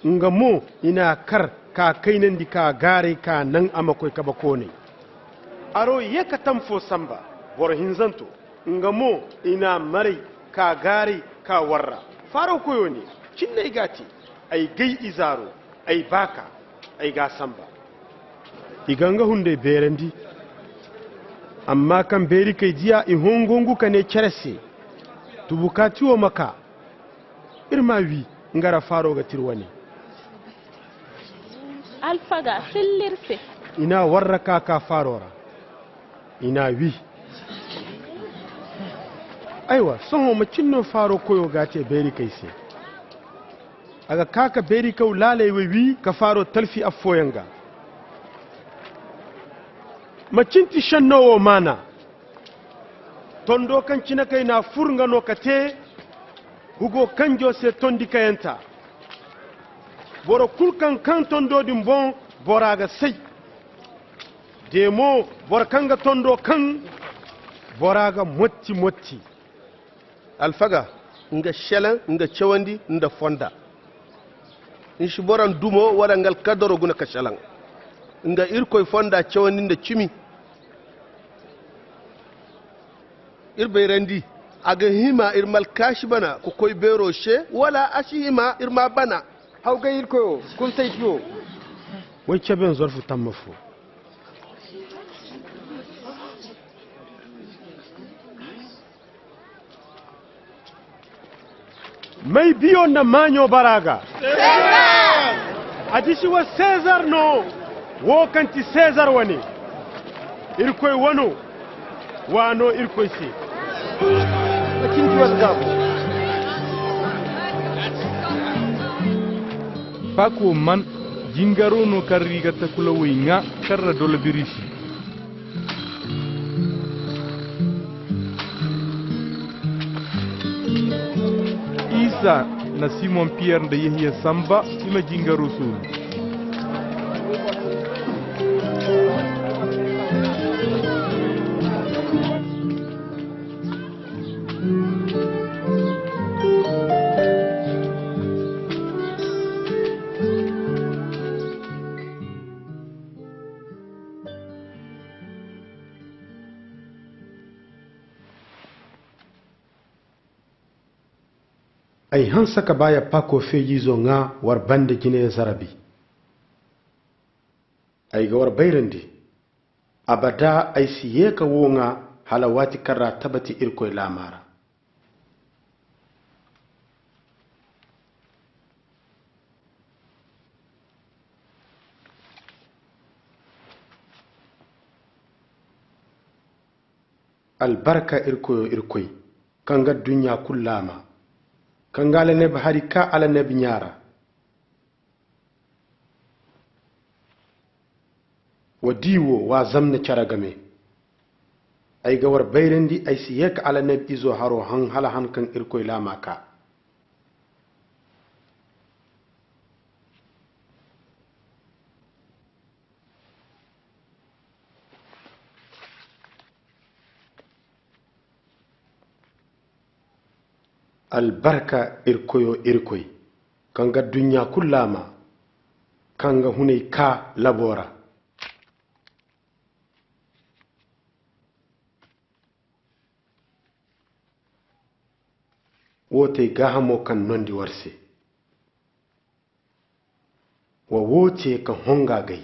Nga mo, i n'a kar k'a kaynandi k'a gaaray k'a naŋ a ma koy kabe kooney. Aro yee ka tam foo sanba, boro hinzanto. Nga mo, i n'a maray k'a gaaray k'a warra. Faaro koyo ne, cinney g'a te. Ay gay izaaro, ay baaka, ay g'a sanba. I ga nga hunday beerandi. Amma kaŋ beerikey diya, i hongongu ka nee cere se, tubukaati wo ma kaa. Ir m'a wii, nga ra faaro ga tir wane. Alfaga, filla ir se. I n'a warra ka kaa faaro ra. I n'a wii. Aywa, sohõ macin no faaro koyo g'a te beerikey se? A ga kaa ka beerikaw laaley wey wii ka faaro talfi affooyaŋ ga. Macin ti šenno wo maana? Tondo kaŋ cine kay n'a fur nga no ka te hugo kanjo se tondi kayanta. Boro kul kaŋ kaŋ tondo din boŋ, bora ga say. De mo, boro kaŋ ga tondo kaŋ, bora ga motti motti. Alfaga, nga šelaŋ, nga cawandi nda fonda. Nsi boro ndumo wala nga alkadaro guna ka šelaŋ. Nga Irkoy fonda cawandi nda cimi. Ir bayrandi, a ga hima ir ma alkaasi bana ka koy beero se, wala a si hima ir m'a bana? Hawgay Irkoyo, kunsay ti wo. Way caben zorfu tamma fo. May biyo nda maaɲo bara ga? A disi wa Sezar no, wo kaŋ ti Sezar wane. Irkoy wano, wa no Irkoy se. Pako man, jingaro no kaŋ riga takulawey ŋaa, kaŋ ra dolo birisi. Isa na Simon Piyer nda Yehiya sanba, i ma jingaro sooru. Ay hanse ka ba ya Pako feejiizo ŋaa war banda jine zarabi. Ay ga war bayrandi, abada ay si yee ka woo ŋaa hala waati kaŋ ra a tabati Irkoy laamaa ra. Albarka Irkoyo Irkoy, kaŋ ga adduɲɲa kul laama, kaŋ ga alannabi hari ka alannabi ɲaa ra. Wa dii wo, wa zamna care game. Ay ga war bayrandi, ay si yee ka alannabi izo haro haŋ hala han kaŋ Irkoy laama kaa. Albarka Irkoyo Irkoy, kaŋ ga adduɲɲa kul laama, kaŋ ga hunay kaa labo ra. Wo te gaahamo kaŋ nondi war se. Wa wo te ka honga gay.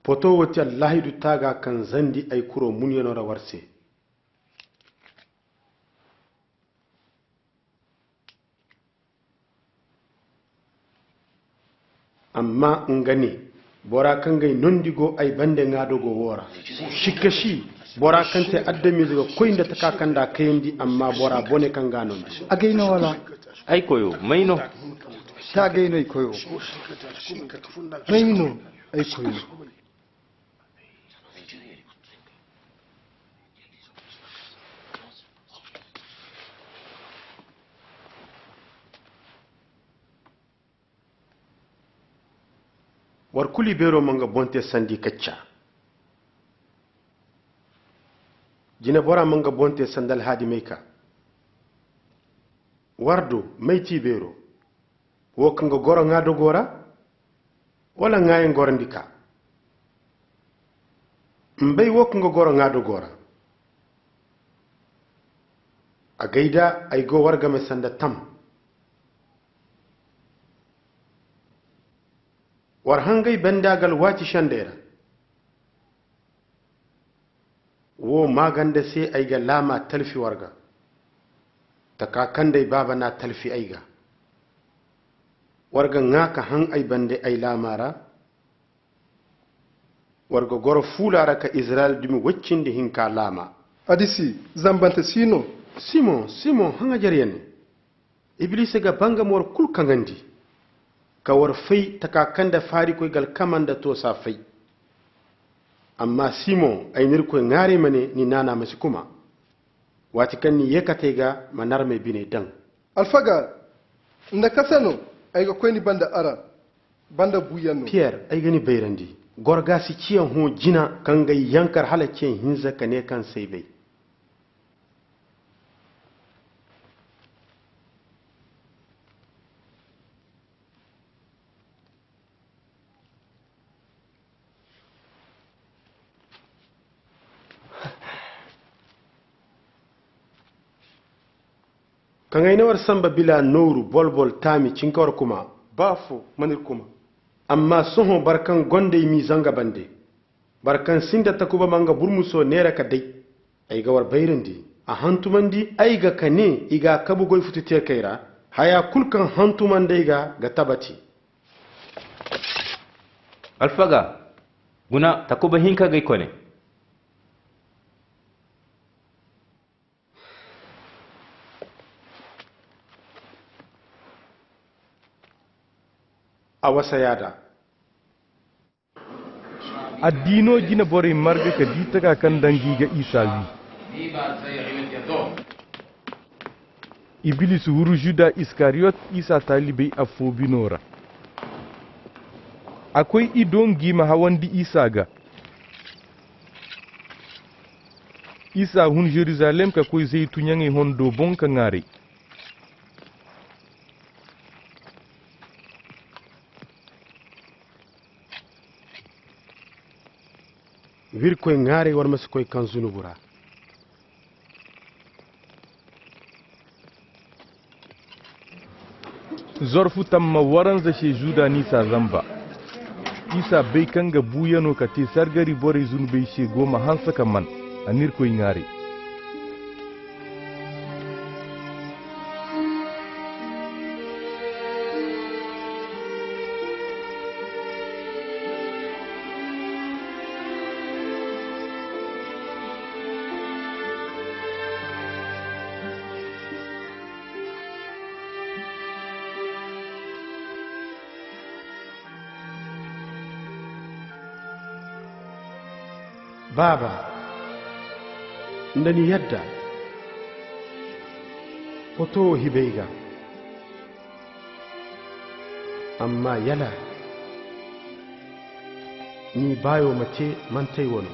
Poto wo ti allaahidu taaga kaŋ zandi ay kuro munyanoo ra war se. Amma nga ne, bora kaŋ g'ay nondi go ay bande ŋaadogo wo ra. Sikka si, bora kaŋ te adamize ga koy nda taka kaŋ nda a kayandi, amma bora bone kaŋ g'a nondi. A gay no wala? Ay koyo, may no? Taagay no ay koyo. May no ay koyo? War kul ibeeroo ma nga boŋ tee sanda i kacca. Jineboraa ma nga boŋ tee sanda alhaadimey ka. War do, may ti ibeeroo? Woo kaŋ ga goro ŋaa dogoo ra, wala ŋaayaŋ gorandi ka? M'bay woo kaŋ ga goro ŋaa dogoo ra. Agay da ay go war game sanda tam. War hangay banda ga alwaati sendey ra. Woo maaganda se ay ga laamaa talfi war ga. Takaa kaŋ nda ay baaba n'a talfi ay ga. War ga ŋaa ka haŋ ay bande ay laamaa ra. War ga goro fuulaa ra ka Izirayel dumi woy cindi hinkaa laamaa. Adisi, zambante si no? Simoŋ, Simoŋ, haŋajerya ne. Ibiliisa ga ba nga ma war kul kaŋandi, ka war fay takaa kaŋ nda faarikoy ga alkama nda toosa fay. Amma Simoŋ, ay na Irkoy ŋaaray ma ne ni naanaa ma si kuma. Waati kaŋ ni yeekatey ga, ma narmey biney daŋ. Alfaga, nda kase no ay ga koy ni banda ara, banda buuyaŋ no? Piyer, ay ga ni bayrandi. Gorgaasi ciyaŋ hõ jina kaŋ ga ay yankar hala ciyaŋ hinza ka ne kaŋ se ay bay. Kaŋ ay na war samba bila nooru, bolbol, taami, cinka war kuma. Ba fo, man ir kuma. Amma sohõ boro kaŋ gonda ay m'i zanga bande. Boro kaŋ sinda takuba ma nga burmusoo neera ka day. Ay ga war bayrandi. A hantumandi ay ga ka ne i ga a kabu goy futu teekey ra. Haya kul kaŋ hantumandi ay ga, ga tabati. Alfaga, guna, takuba hinka g'ay kone. A wasa yaada. Addiinoo jineborey marga ka dii takaa kaŋ nda ngi ga Isa wii. Ibiliisi huru Juda Iskariyot, Isa taalibey affoo binoo ra. A koy i do ngi ma hawandi Isa ga. Isa hun Jerusalem ka koy Zeytunyaŋey hondoo boŋ ka ŋaaray. W'Irkoy ŋaaray war ma si koy kaŋ zunubu ra. Zorfu tamma waranza se Juda n'i saa zamba. Isa bay kaŋ ga buuyanoo ka tee sargari borey zunubey se go ma hanse ka man, a n'Irkoy ŋaaray. Baaba, nda ni yadda, hoto wo hibay ga. Amma yala ni baayo ma te manti ay wano.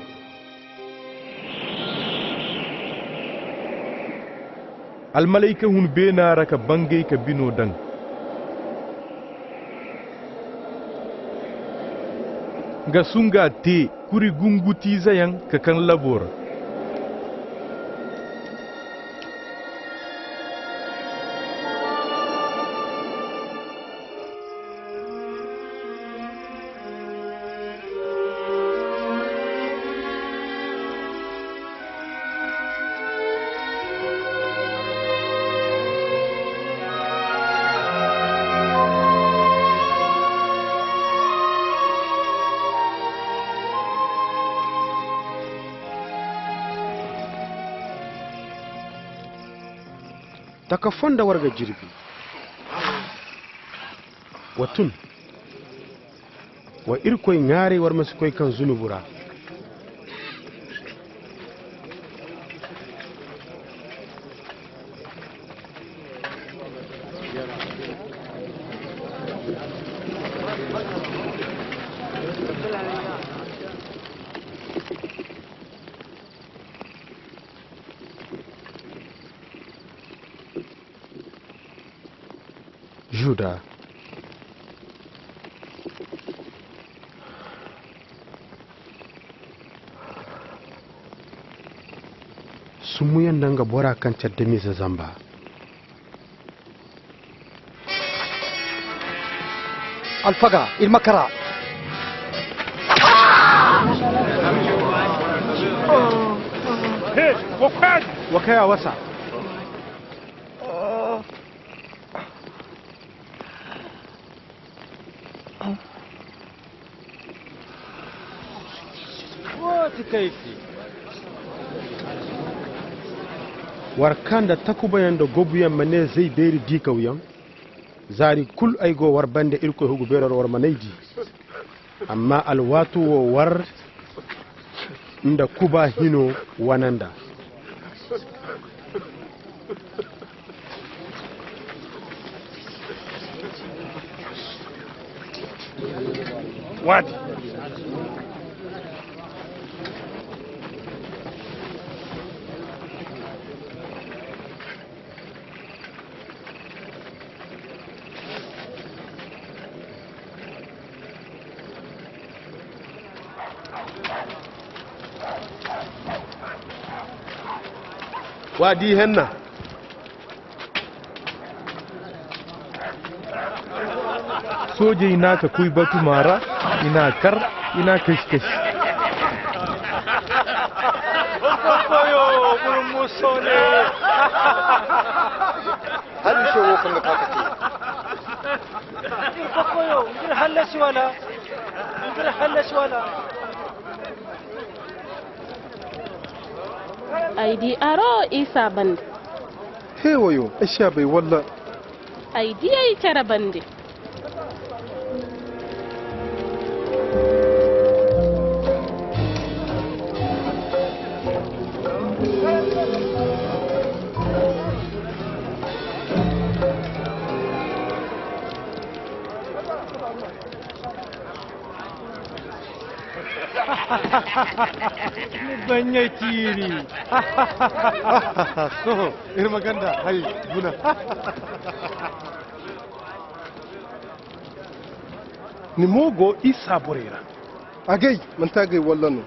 Almalayka hun beena ra ka bangay ka binoo daŋ. Nga sungaa tee kuri gungutiizeyaŋ ka kaŋ laboo ra. Taka fonda war ga jirbi. Wa tun. Wa Irkoy ŋaaray war ma si koy kaŋ zunubu ra. Juda. Sumuyaŋ nda nga bora kaŋ care damize zamba. Alfaga, ir ma kara. He, wa koy a di. Wa koy a wasa. War kaa nda takubayaŋ nda gobuyaŋ ma nee zay beeri diikawyaŋ. Zaari kul ay go war bande Irkoy hugu beero ra war man'ay di. Amma alwaatu wo war nda kuba hino wana nd'a. Waati. Wa di henna. Soojey na ka koy batuma ra, i na kar, i na kashi-kashi. Koyo, burmuso ne. Hali se wo kaŋ ga ka ka te. Irkoy koyo, ngir hallasi wala? Ngir hallasi wala? Ay di aro isa bande. He wayo, ay si a bay walla? Ay di ay care bande. Ni baɲɲay tiiri. Sohõ, ir ma ganda hay guna. Ni mo go isa borey ra. Agay, manti agay walla no?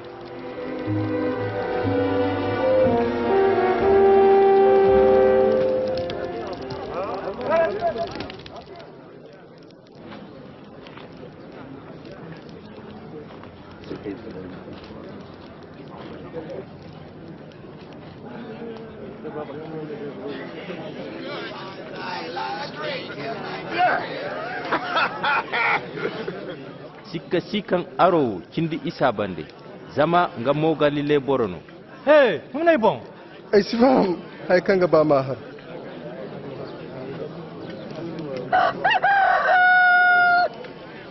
Sikka si kaŋ aro wo cindi isa bande, zama nga mo Galile boro no. He, huna ay boŋ. Ay si faham haya kaŋ ga ba ma har.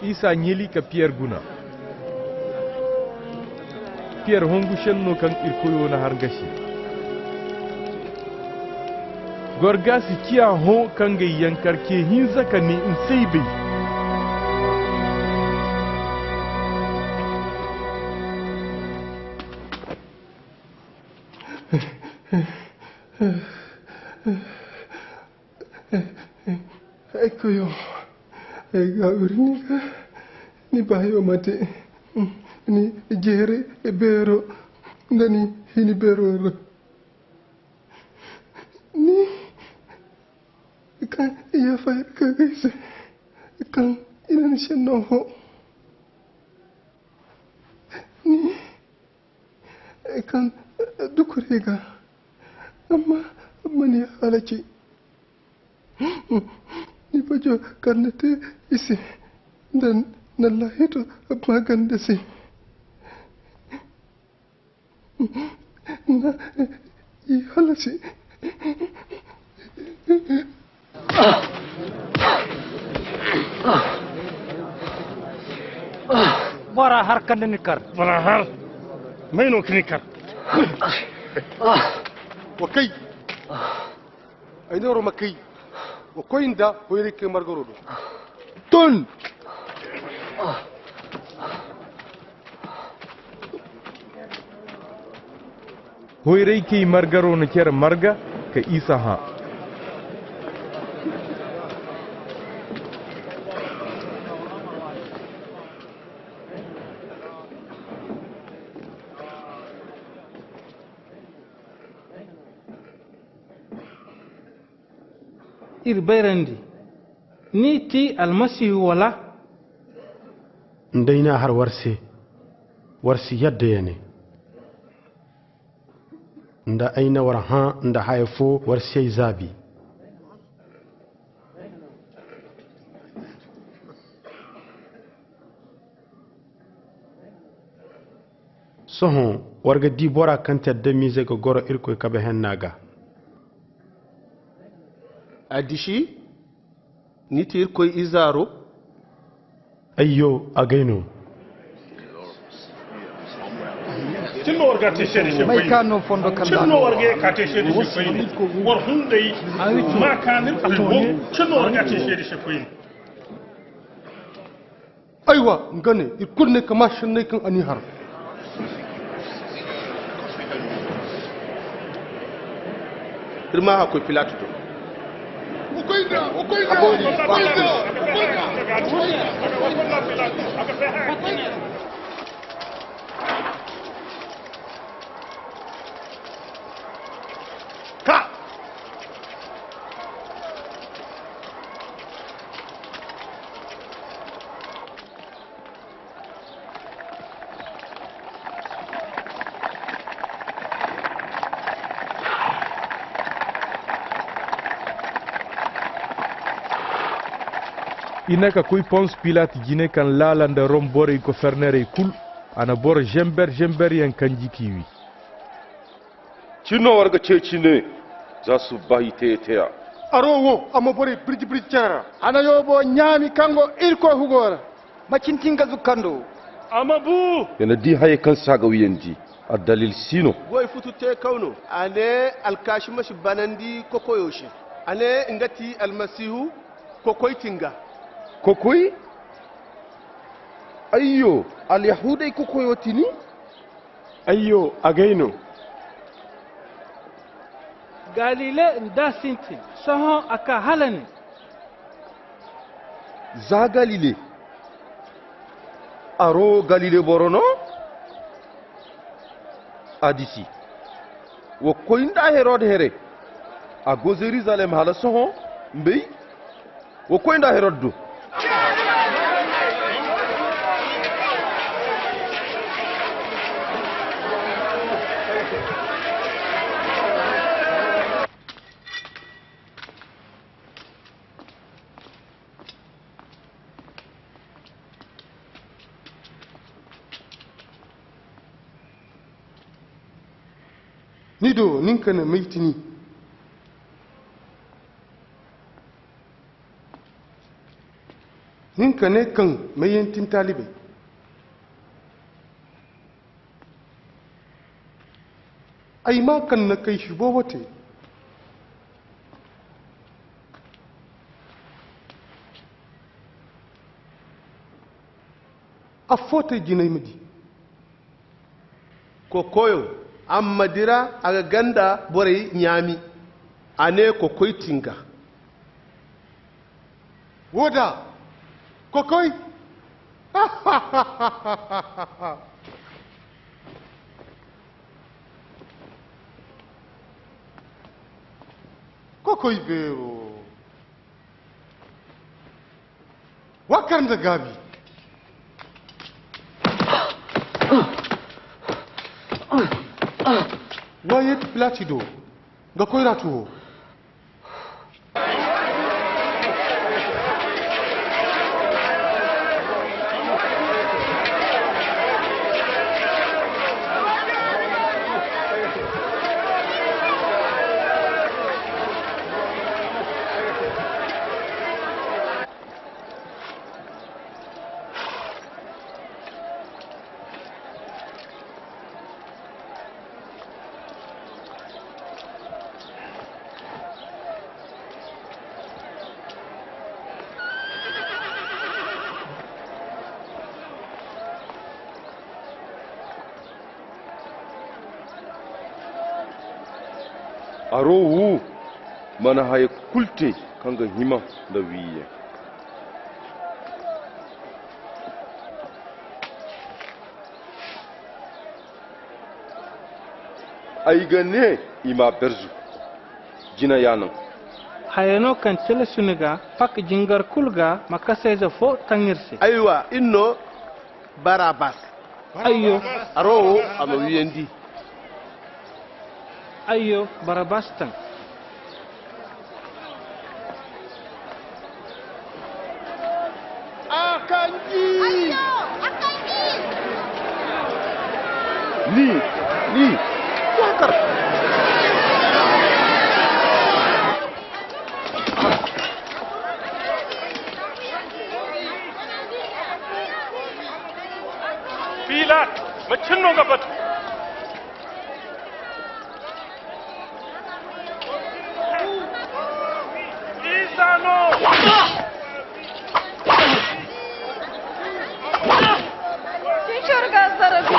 Isa ɲeli ka Piyer guna. Piyer hongu šenno kaŋ Irkoyo na har nga se. Gorgasi ciya hõ kaŋ ga ay yankar ce hinza ka ne, ns'ay bay. Ay koyo, ay ga wiri ni ga, ni baayo mate, ni jeere beero nda ni hini beero ra. Ni kaŋ i yaafa yer ka gay se, kaŋ i na ni šenno fo. Ni kaŋ dukurey ga, amma ma ni halaci. Ni bajo kaŋ ni te i se, nda na laahito maaganda se. Na i halasi. Bora har kaŋ ni kar. Bora har. May no ka ni kar? Wa kay. Ay neero ma kay. Wa koy nda hoyray kay margaro do. Tun! Hoyray kay margaro na care marga ka Isa hã. Ir bayrandi, ni ti almasihu wala? Nda ay n'a har war se, war si yadda ya ne, nda ay na war hã nda haya foo war si ay zaabi. Sohõ war ga dii bora kaŋ ti adamize ga goro irkoy kabe henna ga. Adisi, ni ti irkoy izaaro? Ayyo, agay no. Cin no war ga te seede se koyne. Cin no war ga ye ka te seede se koyne. War hunday ma ka ni almo. Cin no war ga te seede se koyne. Aywa, nga ne, ir kulu ne ka maa senney kaŋ a n'i har. Ir ma a koy Pilatu do. Wa koy nd'a, wa koy nd'a, wa koy nd'a, wa koy nd'a. Ka! I na ka koy Pons Pilat jine, kaŋ laala nda Rom borey gofornerey kul. A na boro zember zemberyaŋ kanji k'i wi. Cin no war ga ceeci ne, za subbaahi teeya-teeya. Aro wo, a ma borey birji-birji cere ra. A na yoobo ɲaami kaŋ go Irkoy hugo ra. Ma cin ti nga zukkando. A ma bu. Ya na di hayey kaŋ se a ga wiyandi, addalil si no. Goy futu teekaw no. A ne alkaasi ma si banandi kokoyo se. A ne nga ti Almasihu, kokoy ti nga. Kokoy? Ayyo, Alyahuudey kokoyo ti ni? Ayyo, agay no. Galile nd'a sintin, sohõ a kaa hala nin. Za Galile? Aro Galile boro no? A disi. Wa koy nda Herod here. A go Zerizalem hala sohõ, mbey. Wa koy nda Herod do. Ni do, nin ka ne may ti ni. Nin ka ne kaŋ mayyaŋ ti ni taalibey. Ay maa kaŋ na kay si boobo te. Affoo te jinay ma di. Kokoyo, a ma dira a ga ganda borey ɲaami. A ne kokoy ti nga. Woo da, kokoy. Kokoy beero. Wa kar nda gaabi. Wa yeeti Pilati do, nga koyra tuwo. Aro wu mana haya kul te kaŋ ga hima nda wiiyaŋ. Ay ga ne i m'a berzu. Jina ya naŋ. Haya no kaŋ tilas ni ga pak jingar kul ga ma kasayze fo taŋ ir se. Aywa, ir no. Barabas. Ayyo. Aro wo a ma wiyandi. Ayyo, Barabas taŋ. A kanji. Ayyo, a kanji. Ni, ni, wakar. Pilat, macin no ga batu? Isa no! Cicor ga zarafi.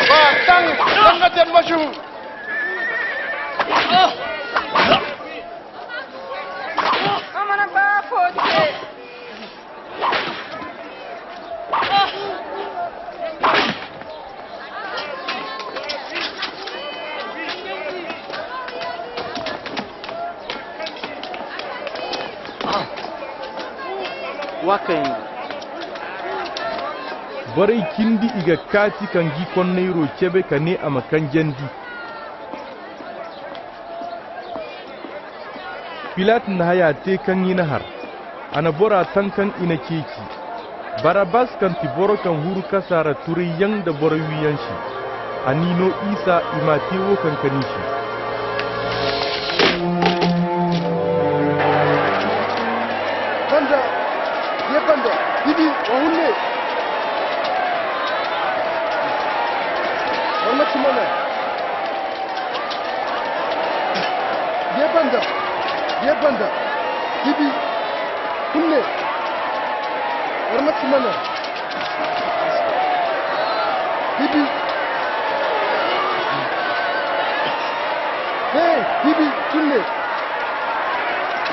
Ba, taŋ, taŋ ga ten masu. A mana ba fo te. Wa kayndi. Borey cindi i ga kaati ka ngi konnayroo cebe ka nee a ma kanjandi. Pilat na haya te kaŋ i na har. A na bora taŋ kaŋ i na ceeci. Barabas kaŋ ti boro kaŋ huru kasa ra turayyaŋ nda boro wiiyaŋ se. A n'i no Isa i m'a te wo kaŋ ka n'i se. Banda, ye banda, bibi, wa hunne. War ma ci mana. Ye banda, ye banda, bibi, kunne, war ma ci mana. Bibi. Hey, bibi, kunne.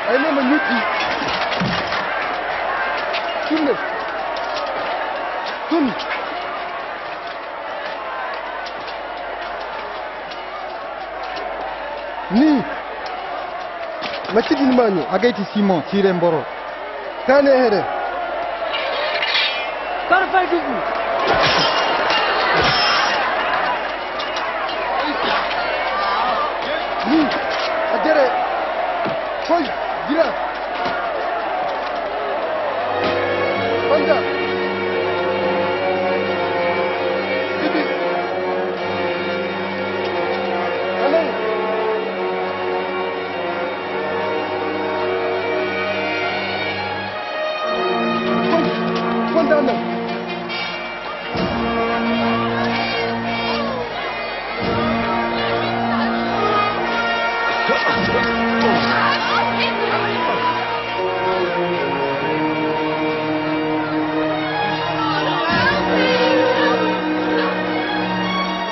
Ay ne ma ɲuti. Kunne. Tun. Ni, macin din maaɲo, agay ti Simon, tiiren boro. Ka ne here. Karfay dugu. Ni, a jere. Koy, jira. Banda. Bibi. Anan. Banda nan.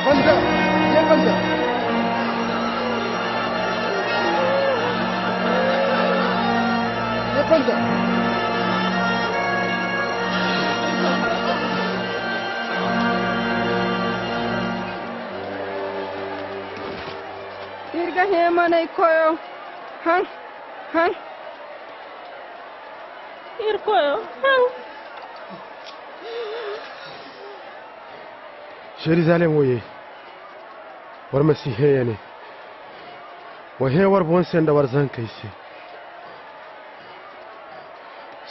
Banza, ye banza. Ye banza. Ir ga hẽemaney koyo. Haŋ, haŋ. Irkoyo, haŋ. Jerusalem woyey, war ma si hẽe ya ne. Wa hẽe war boŋ se nda war zankey se.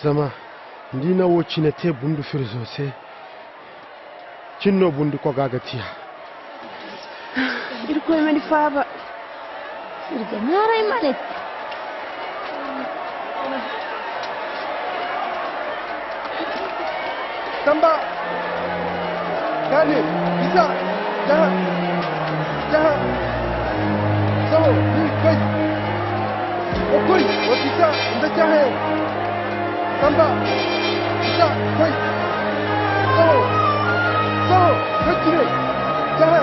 Zama nda i na wo cine te bundu firzo se, cin no bundi koga ga tiya. Irkoy ma ni faaba. Ir ga naaray ma ne. Samba. Gane. Isa. Jaha. Jaha. Soho. Ni koy. Wa koy. Wa bisa. Nda jaha. Samba, isa, koy. Soho, soho, koy cire, jaha.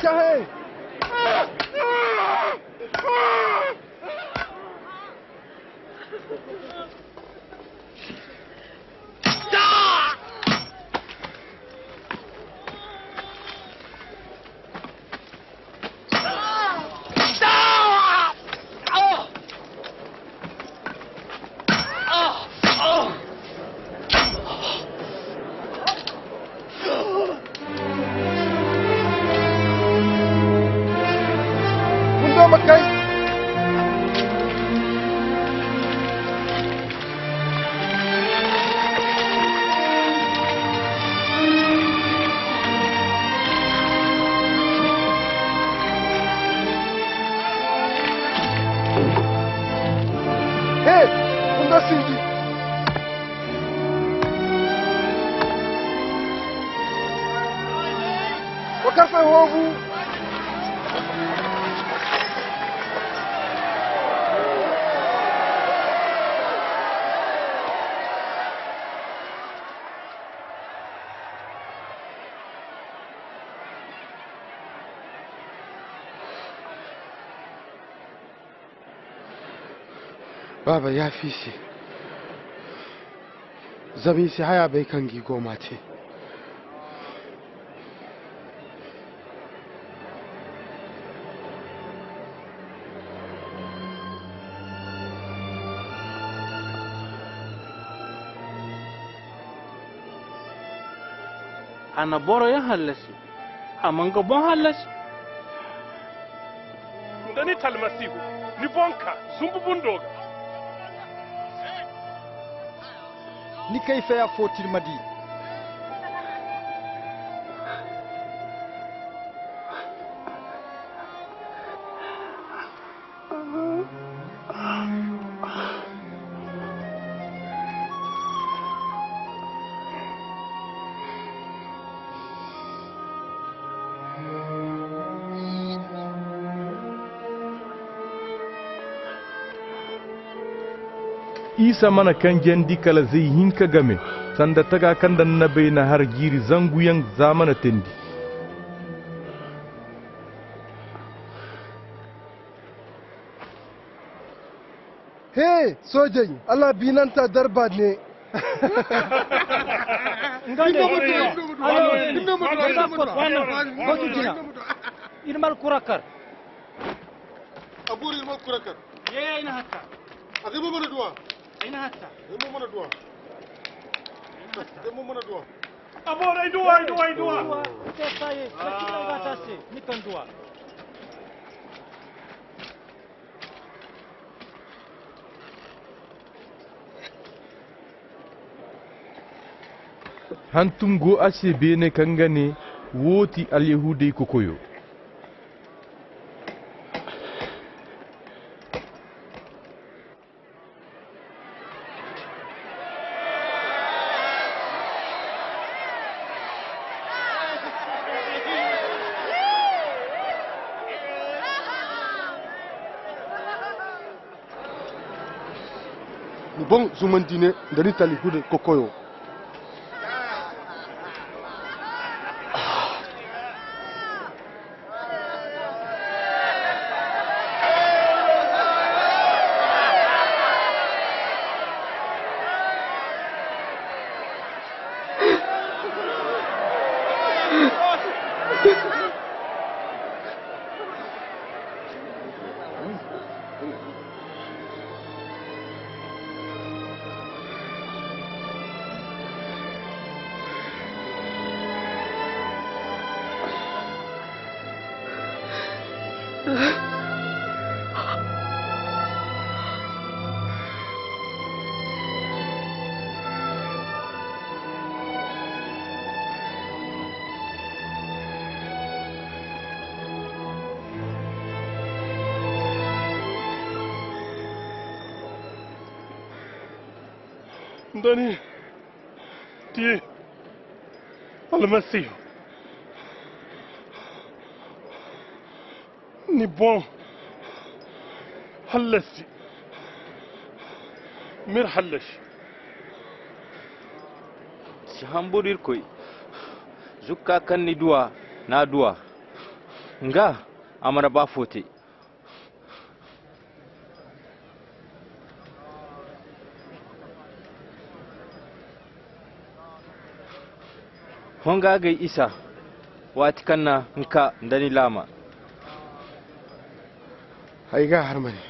Cahe! Bundoo ma kay. He, bundoo sinji. Wa kasa hoobu. Baaba, yaafa i se. Zama i si haya bay kaŋ gi go m'a te. A na boroyaŋ hallasi, a ma nga boŋ hallasi. Nda ni ti Almasihu, ni boŋ kaa zumbu bundo ga. Ni kay feya fo tirmadi. Isa mana kanjandi kala zay hinka game, sanda taga kaŋ nda annabey na har jiiri zanguyaŋ za mana teendi. Hee, soojey, Alla biinanta darba ne. Nga ne. Batu jina. Ir mal kura kar. A buru ir mal kura kar. Ye, ay na hatta. A ga mo mana duwa. Ay na hatta. Ay mo mana duwa. Ay na hatta. Ay mo mana duwa. A boro ay duwa, ay duwa, ay duwa. Duwa. Te saye, lakin na ga ta se, ni kan duwa. Hantum go a se beene kaŋ ga ne, woo ti Alyahuudey kokoyo. Ni boŋ zumandi ne nda ni tali hude kokoyo. Nda ni ti Almasihu, ni boŋ hallasi, m'ir hallasi. Si hambur Irkoy, zukka kaŋ ni du a, n'a du a. Nga a mana ba fo te. Hõ nga agay isa, waati kaŋ na nka nda ni laama. Ay ga a har ma ne.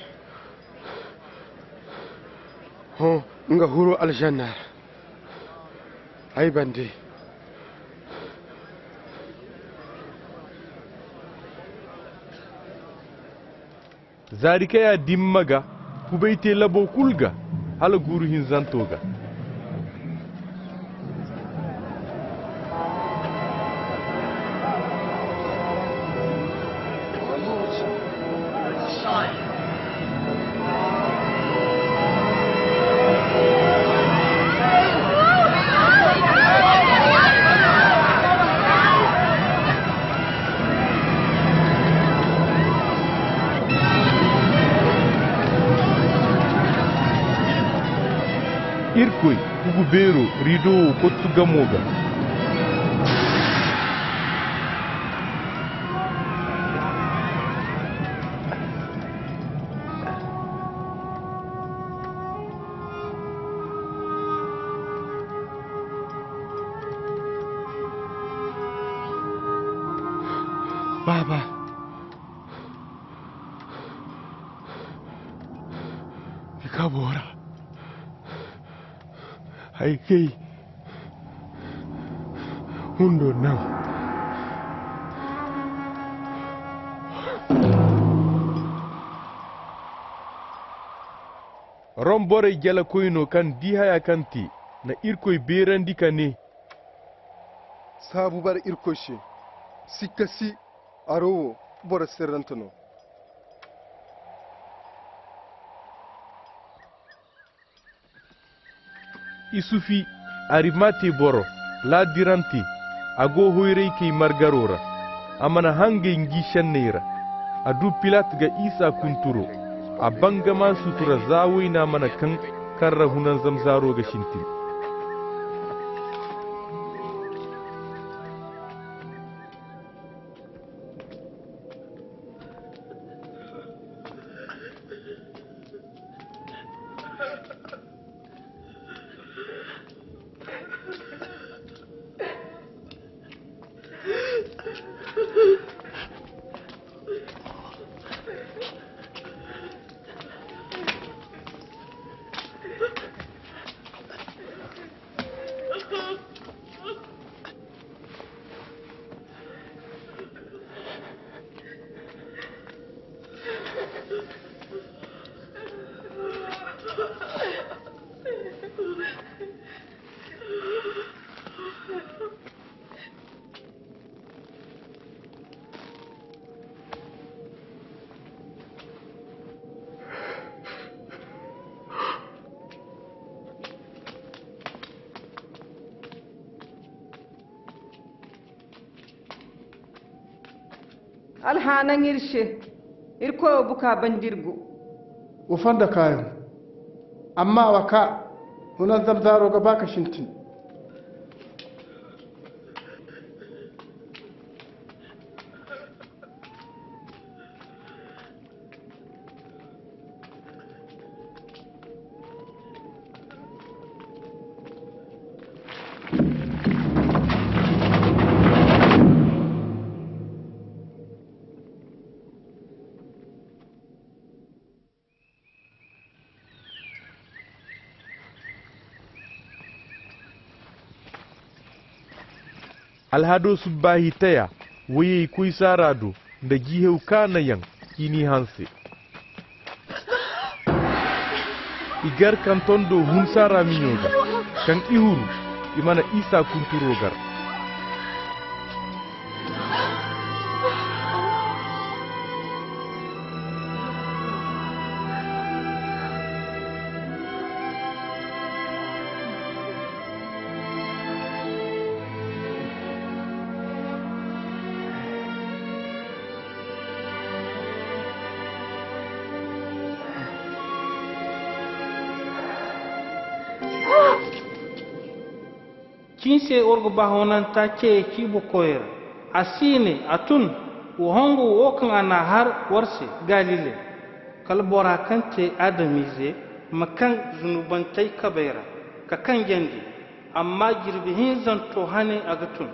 Hõ nga huru alžanna ra. Ay bande. Zaari kaŋ ya dimma ga kubay te labo kul ga, hala guuru hinzanto ga. Irkoy kugu beero rido wo kottu gamo ga. Baaba, i ka boora. Hay kay hundo naŋ. Rom borey jalakoy no kaŋ di haya kaŋ te na Irkoy beerandi ka ne. Saabu bara Irkoy se, sikka si, aro wo boro sirrante no. Isufi, Arimate boro, laadirante, a go hoyraykey margaro ra. A mana hangay ngi šenney ra. A du Pilat ga Isa kunturo. A bangama sutura za wayna mana kaŋ, kaŋ ra hunanzamzaaro ga sintin. Alhaanaŋ ir se, Irkoyo buka banda ir go. Wa fonda kaayaŋ, amma wa kaa, hunanzamzaaro ga ba ka sintin. Alhado subbaahi teya, woyey koy saara do, nda jiihew kaanayaŋ, i n'i hanse. I gar kaŋ tondo hun saara miɲo ga, kaŋ i huru, i mana Isa kunturo gar. Cin se war ga ba honanta ceye ciibo koyra. A siine, a tun. Wa hongu wo kaŋ a na har war se galile, kala bora kaŋ te adamize ma kaŋ zunubantey kabey ra ka kanjandi. Amma jirbi hinzanto hane a ga tun.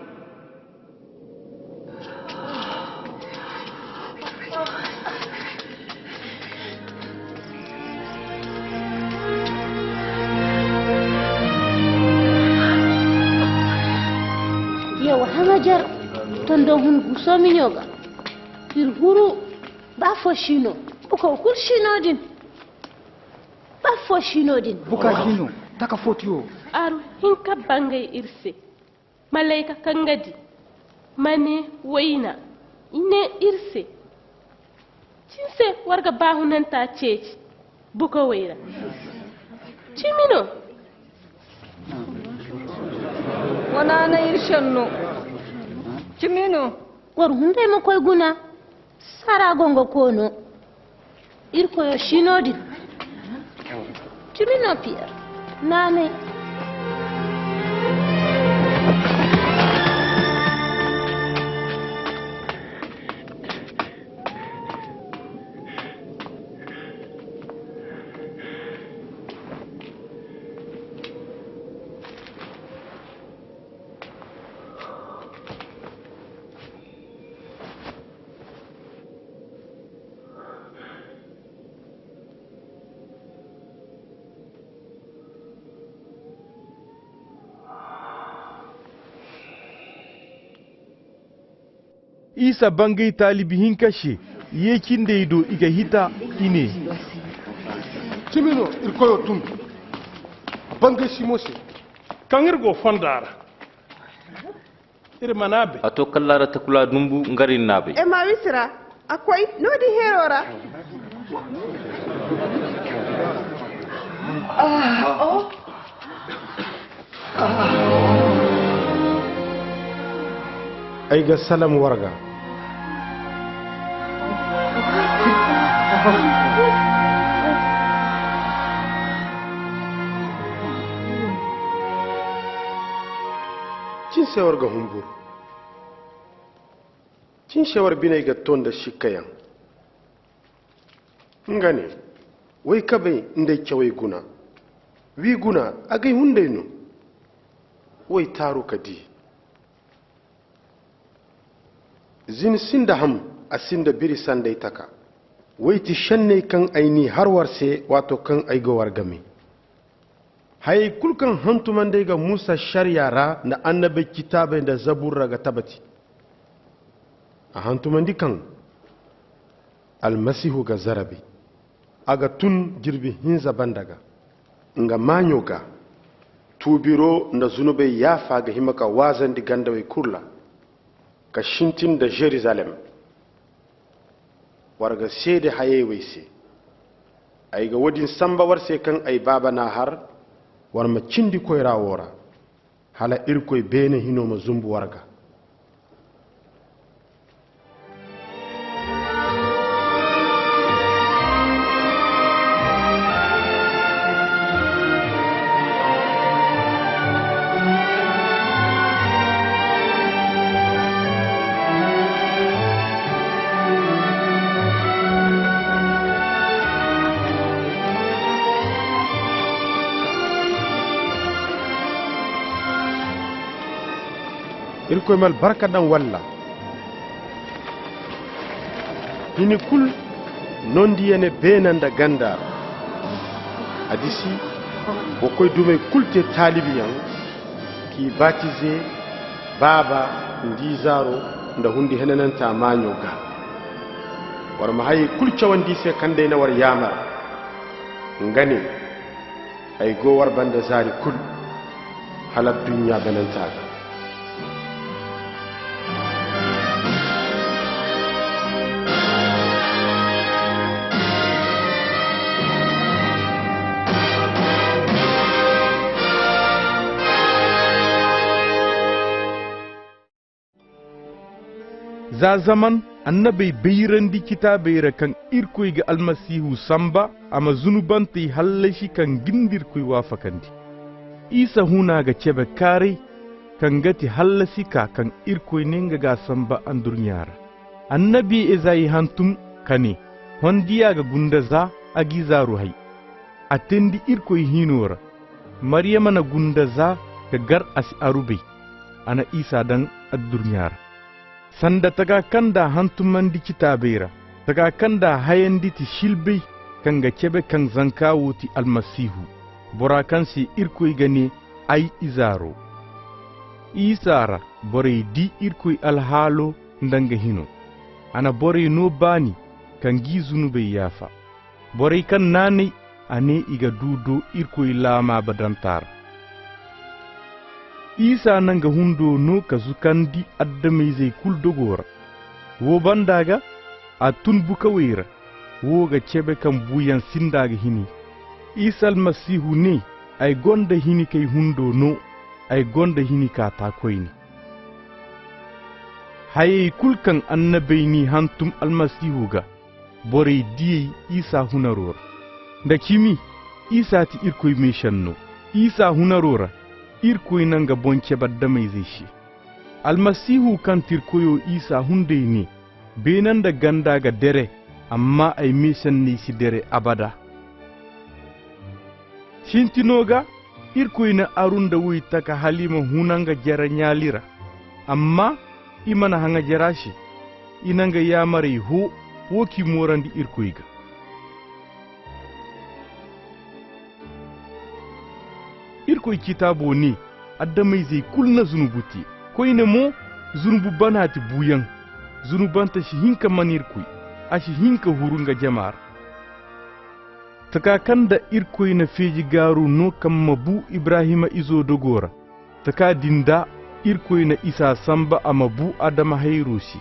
Yawa hamajar tondo hun guso miɲo ga. Ir huru ba fo sino. Buka kul sino din. Ba fo sino din. Buka sino taka fotiyo. Aru hinka bangay ir se. Malayka kaŋ ga di ma ne wayna i ne ir se. Cin se war ga baahunanta ceeci bukawey ra. Cimi no. Wana na ir senno. Cimi no. War hunday ma koy guna. Sara gongo koono. Irkoyo si no-din. Cimi no Piyer naanay. Isa bangay taalibi hinka se, ye cindey do i ga hita, i ne. Cimi no, Irkoyo tun bangay Simo se. Kaŋ ir go fonda ra. Ir mana bay. A to kalla ra takula dumbu ngari na bay. Emawis ra a koy no-din hero ra. Ay ga salam war ga. Cin se war ga humbur. Cin se war biney ga to nda sikkayaŋ. Nga ne, woy kabey nda ay cawey guna. Wi guna, agay hunday no. Woy taaru ka di. Zin sinda ham, a sinda biri sanday taka. Woy ti šenney kaŋ ay n'i har war se waato kaŋ ay go war game. Hayey kul kaŋ hantumandey ga Musa šariya ra nda annabey citaabey nda zabur ra ga tabati. A hantumandi kaŋ Almasihu ga zarabi. A ga tun jirbi hinza banda ga. Nga maaɲo ga, tuubiro nda zunubey yaafa ga hima ka waazandi gandawey kul ra, ka sintin nda Žerizalem. War ga seede hayey wey se. Ay ga wo-din samba war se kaŋ ay Baaba n'a har war ma cindi koyra woo ra, hala Irkoy beene hino ma zumbu war ga. Irkoy ma albarka daŋ walla. Hini kul nondi ya ne beena nda ganda ra. A disi wa koy dumey kul te taalibiyaŋ, k'i batize Baaba nda Izaaro nda hundi henananta maaɲo ga. War ma hayey kul cawandi i se kaŋ day na war yaamar. Nga ne, ay go war banda zaari kul, hala adduɲɲa bananta ga. Za zaman annabey bayrandi citaabey ra kaŋ Irkoy ga Almasihu samba a ma zunubantey hallasi kaŋ ga nda Irkoy waafakandi. Isa huna ga cebe kaaray kaŋ ga ti hallasi kaa kaŋ Irkoy ne nga g'a samba adduɲɲa ra. Annabi ezayi hantum ka ne, hondiya ga gunda za a g'i zaaru hay. A teendi irkoy hinoo ra. Maryama na gunda za ka gar a si arubay. A na isa daŋ addurɲa ra. Sanda takaa kaŋ nda a hantumandi citaabey ra, takaa kaŋ nda a hayandi ti silbey kaŋ ga cebe kaŋ zanka woo ti almasihu, boraa kaŋ se irkoy ga nee ay izaaro. Isa ra borey dii irkoy alhaaloo nda nga hinoo. A na borey noo baani ka ngi zunubey yaafa. Borey kaŋ naanay a ne i ga duu doo irkoy laamaabadanta ra. Isa na nga hundoo noo ka zukandi adama-izey kul dogoo ra. Woo banda ga a tun bukawey ra. Woo ga cebe kaŋ buuyaŋ sinda ga hini. Isa almasihu ne, ay gonda hini k'ay hundoo noo. Ay gonda hini k'a taa koyne. Hayey kul kaŋ annabey n'i hantum almasihu ga, borey diyey isa hunaroo ra. Nda cimi, isa ti irkoy meešennoo. Isa hunaroo ra, irkoy na nga boŋ cebe adama-izey se. Almasihu kaŋ ti ir koyoo isa hunday ne, beene nda ganda ga dere, amma ay meešenney si dere abada. Sintinoo ga, irkoy na aru nda woy taka hala i ma huna nga jere ɲaali ra. Amma i mana haŋa jere a se. I na nga yaamarey hoo, woo k'i moorandi irkoy ga. Irkoy citaaboo ne, adama-izey kul na zunubu tee. Koyne mo, zunubu banaa ti buuyaŋ. Zunubante si hin ka man irkoy. A si hin ka huru nga jama ra. Takaa kaŋ nda irkoy na feeji gaaru noo kaŋ ma buu ibrahima izoo dogoo ra. Takaa din da irkoy na isa sanba a ma buu adama hayroo se.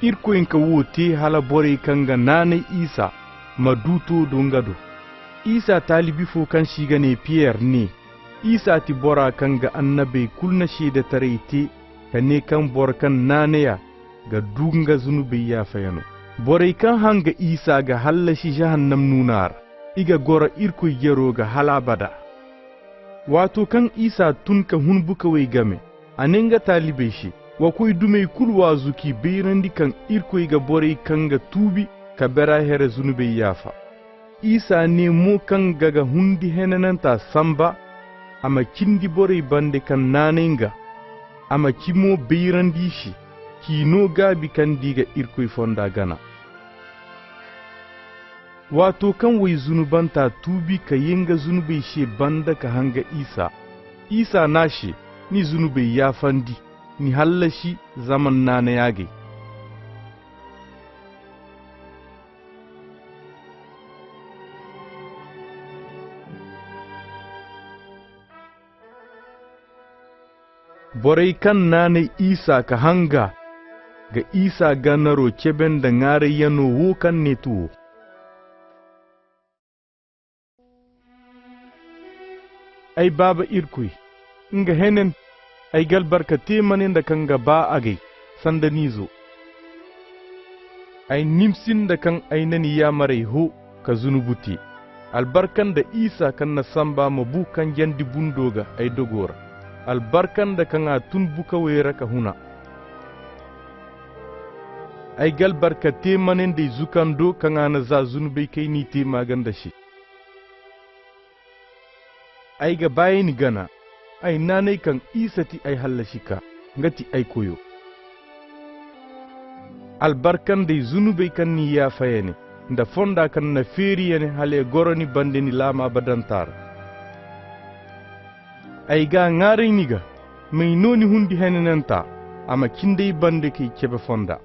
Irkoy nka woo tee hala borey kaŋ ga naanay isa ma duu too do nga do. Isa taalibi foo kaŋ se i ga nee piyer nee, isa ti boraa kaŋ ga annabey kul na seedetaray tee ka nee kaŋ boro kaŋ naanay a ga duu nga zunubey yaafayanoo. Borey kaŋ hanga isa ga hallasi žahannam nuunaa ra. I ga goro irkoy jeroo ga hal abada. Waatoo kaŋ isa tun ka hun bukawey game, a nee nga taalibey se, wa koy dumey kul waazu k'i bayrandi kaŋ irkoy ga borey kaŋ ga tuubi ka bera here zunubey yaafa. Isa nee mo kaŋ ga ga hundi henanantaa sanba, a ma cindi borey bande kaŋ naanay nga. A ma ci mo bayrandi i se, k'i noo gaabi kaŋ nda i ga irkoy fonda gana. Waatoo kaŋ woy zunubantaa tuubi ka yee nga zunubey se banda ka hanga isa, isa nee a se, ni zunubey yaafandi, ni hallasi zaman naanay agay. Borey kaŋ naanay isa ka hanga ga isa ganaroo cebe nda ŋaarayyanoo woo kaŋ nee ti woo. Ay baaba irkoy, nga henen, ay ga albarka te mane nda kaŋ ga baa agay, sanda ni izo. Ay nimsi nda kaŋ ay na ni yaamarey hoo ka zunubu te. Albarka nda isa kaŋ na sanba ma buu kaŋ jandi bundo ga ay dogoo ra. Albarka nda kaŋ a tun bukawey ra ka huna. Ay ga albarka te mane nda ay zukandoo kaŋ a na zaa zunubey kaŋ ay n'i te maaganda se. Ay ga baayani gana, ay naanay kaŋ isa ti ay hallasi kaa, nga ti ay koyoo. Albarka nda ay zunubey kaŋ n'i yaafa ya ne, nda fonda kaŋ na feeri ya ne hala ya goro ni bande ni laama abadantaa ra. Ay g'a ŋaaray ni ga, may noo ni hundi henanantaa, a ma cindi ay bande k'ay cebe fonda.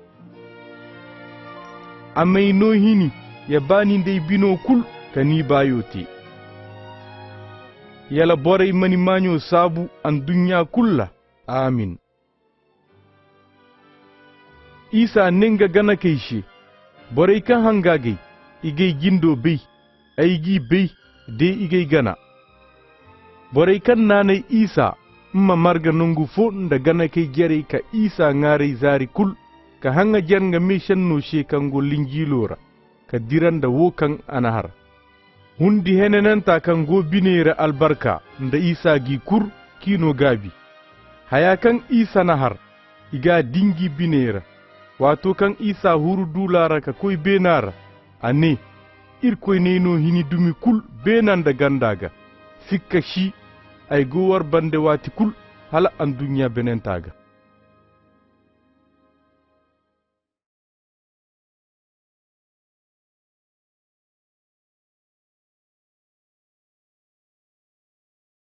A may noo hini ya baani nda ay binoo kul ka ni baayoo te. Yala borey ma ni maaɲoo saabu anduɲɲa kul ra. Amin. Isa ne nga ganakey se, borey kaŋ hanga agay, i g'ay jindoo bay. Ay g'i bay, de i g'ay gana. Borey kaŋ naanay isa mma marga nongu foo nda ganakey jerey ka isa ŋaaray zaari kul, ka haŋajer nga meešennoo se kaŋ go linjiiloo ra, ka dira nda woo kaŋ a na har. Hundi henanantaa kaŋ go biney ra albarka nda isa g'i kur, k'i noo gaabi. Hayaa kaŋ isa na har, i g'a dinji biney ra. Waato kaŋ isa huru duula ra ka koy beena ra, a ne, irkoy n'ay no hini dumi kul beena nda ganda ga. Sikka si, ay go war bande waati kul, hala adduɲɲa benenta ga.